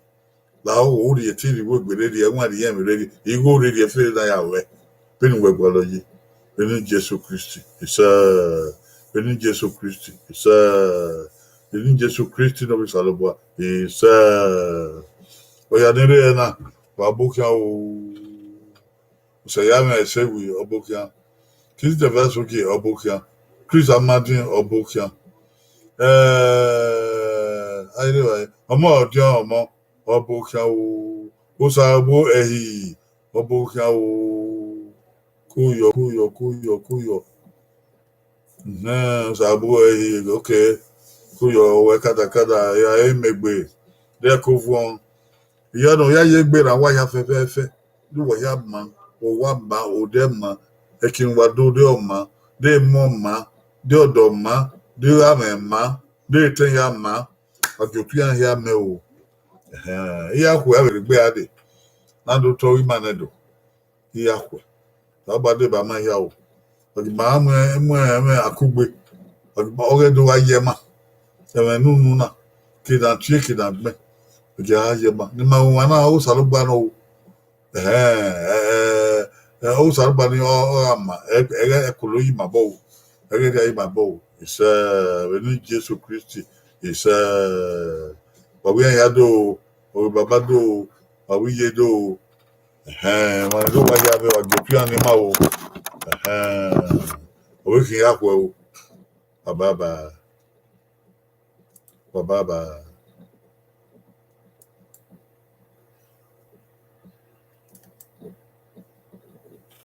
La ọ wo, u rhie eti rhie iwegbe rre, rhie ẹwaẹn rhie ẹmwẹ rre, igho rre, rhie efere na ya ruẹ. Vbene uwẹ gualọ ye, vbene Jesu Kristi, isẹ. Vbene Jesu Kristi, isẹ. Vbene Jesu Kristi ne ọ vbe Osanobua, isẹ. Ọ ya ni rre na, wa bọ khian o. Usẹyamwẹ Ẹsewi, ọ bọ khian. Christian Vasuki, ọ bọ khian. Chris Amadin, ọ bọ khian. Eh, ayere wa, ọmọ ọdiọn ọmọ, ọ bọ khian o. Osanobua ẹhi, ọ bọ khian o. Kuyọ, kuyọ, kuyọ, kuyọ. Ẹhẹn, Osanobua ẹhi, okay. Kuyọ, wẹ kadakada, ya emegbe, de ẹko vuọn. Iyọ ne ọ ya ye egbe ra wa hia fẹfẹfẹ, de uwa hia ma, owa ma, odẹ ma, ẹki ne uwa do de ọ ma, de emọ ma, de ọdọ ma, de amwẹ ma, de etẹn hia ma, ọ gie otu iran hia mẹ o. Ẹhẹn, iran khuẹ avbe rhegbe a dee, na do tọ ima nẹ do. Iran khuẹ. Osanobua deba ma hia o. Ọ ghi ma mu, mu ẹmwẹ akugbe. Ọ ghi ma, ọ ghẹ do gha ye ma. Ẹmwẹ nunu na, ke na tie, ke na gbẹn. Ọ ghi gha ye ma. Ne ima ru ọmwa na, Osanobua nọ o. Ẹhẹn, ẹ, ẹ, ẹ, Osanobua ni ọ, ọ gha ma, ẹ, ẹ, ẹ kolo yi ma bọ o. Ẹ ghẹ rhia yi ma bọ o. Isẹ, vbene Jesu Kristi, isẹ, wa wẹ iran ya do, wa wẹ baba do, wa wẹ iye do. Ẹhẹn, ọmwa ne do wa ya vbe wa gie otu iran ni ma o. Ẹhẹn, ọ vbe khin ya khuẹ o. Baba ba, baba ba.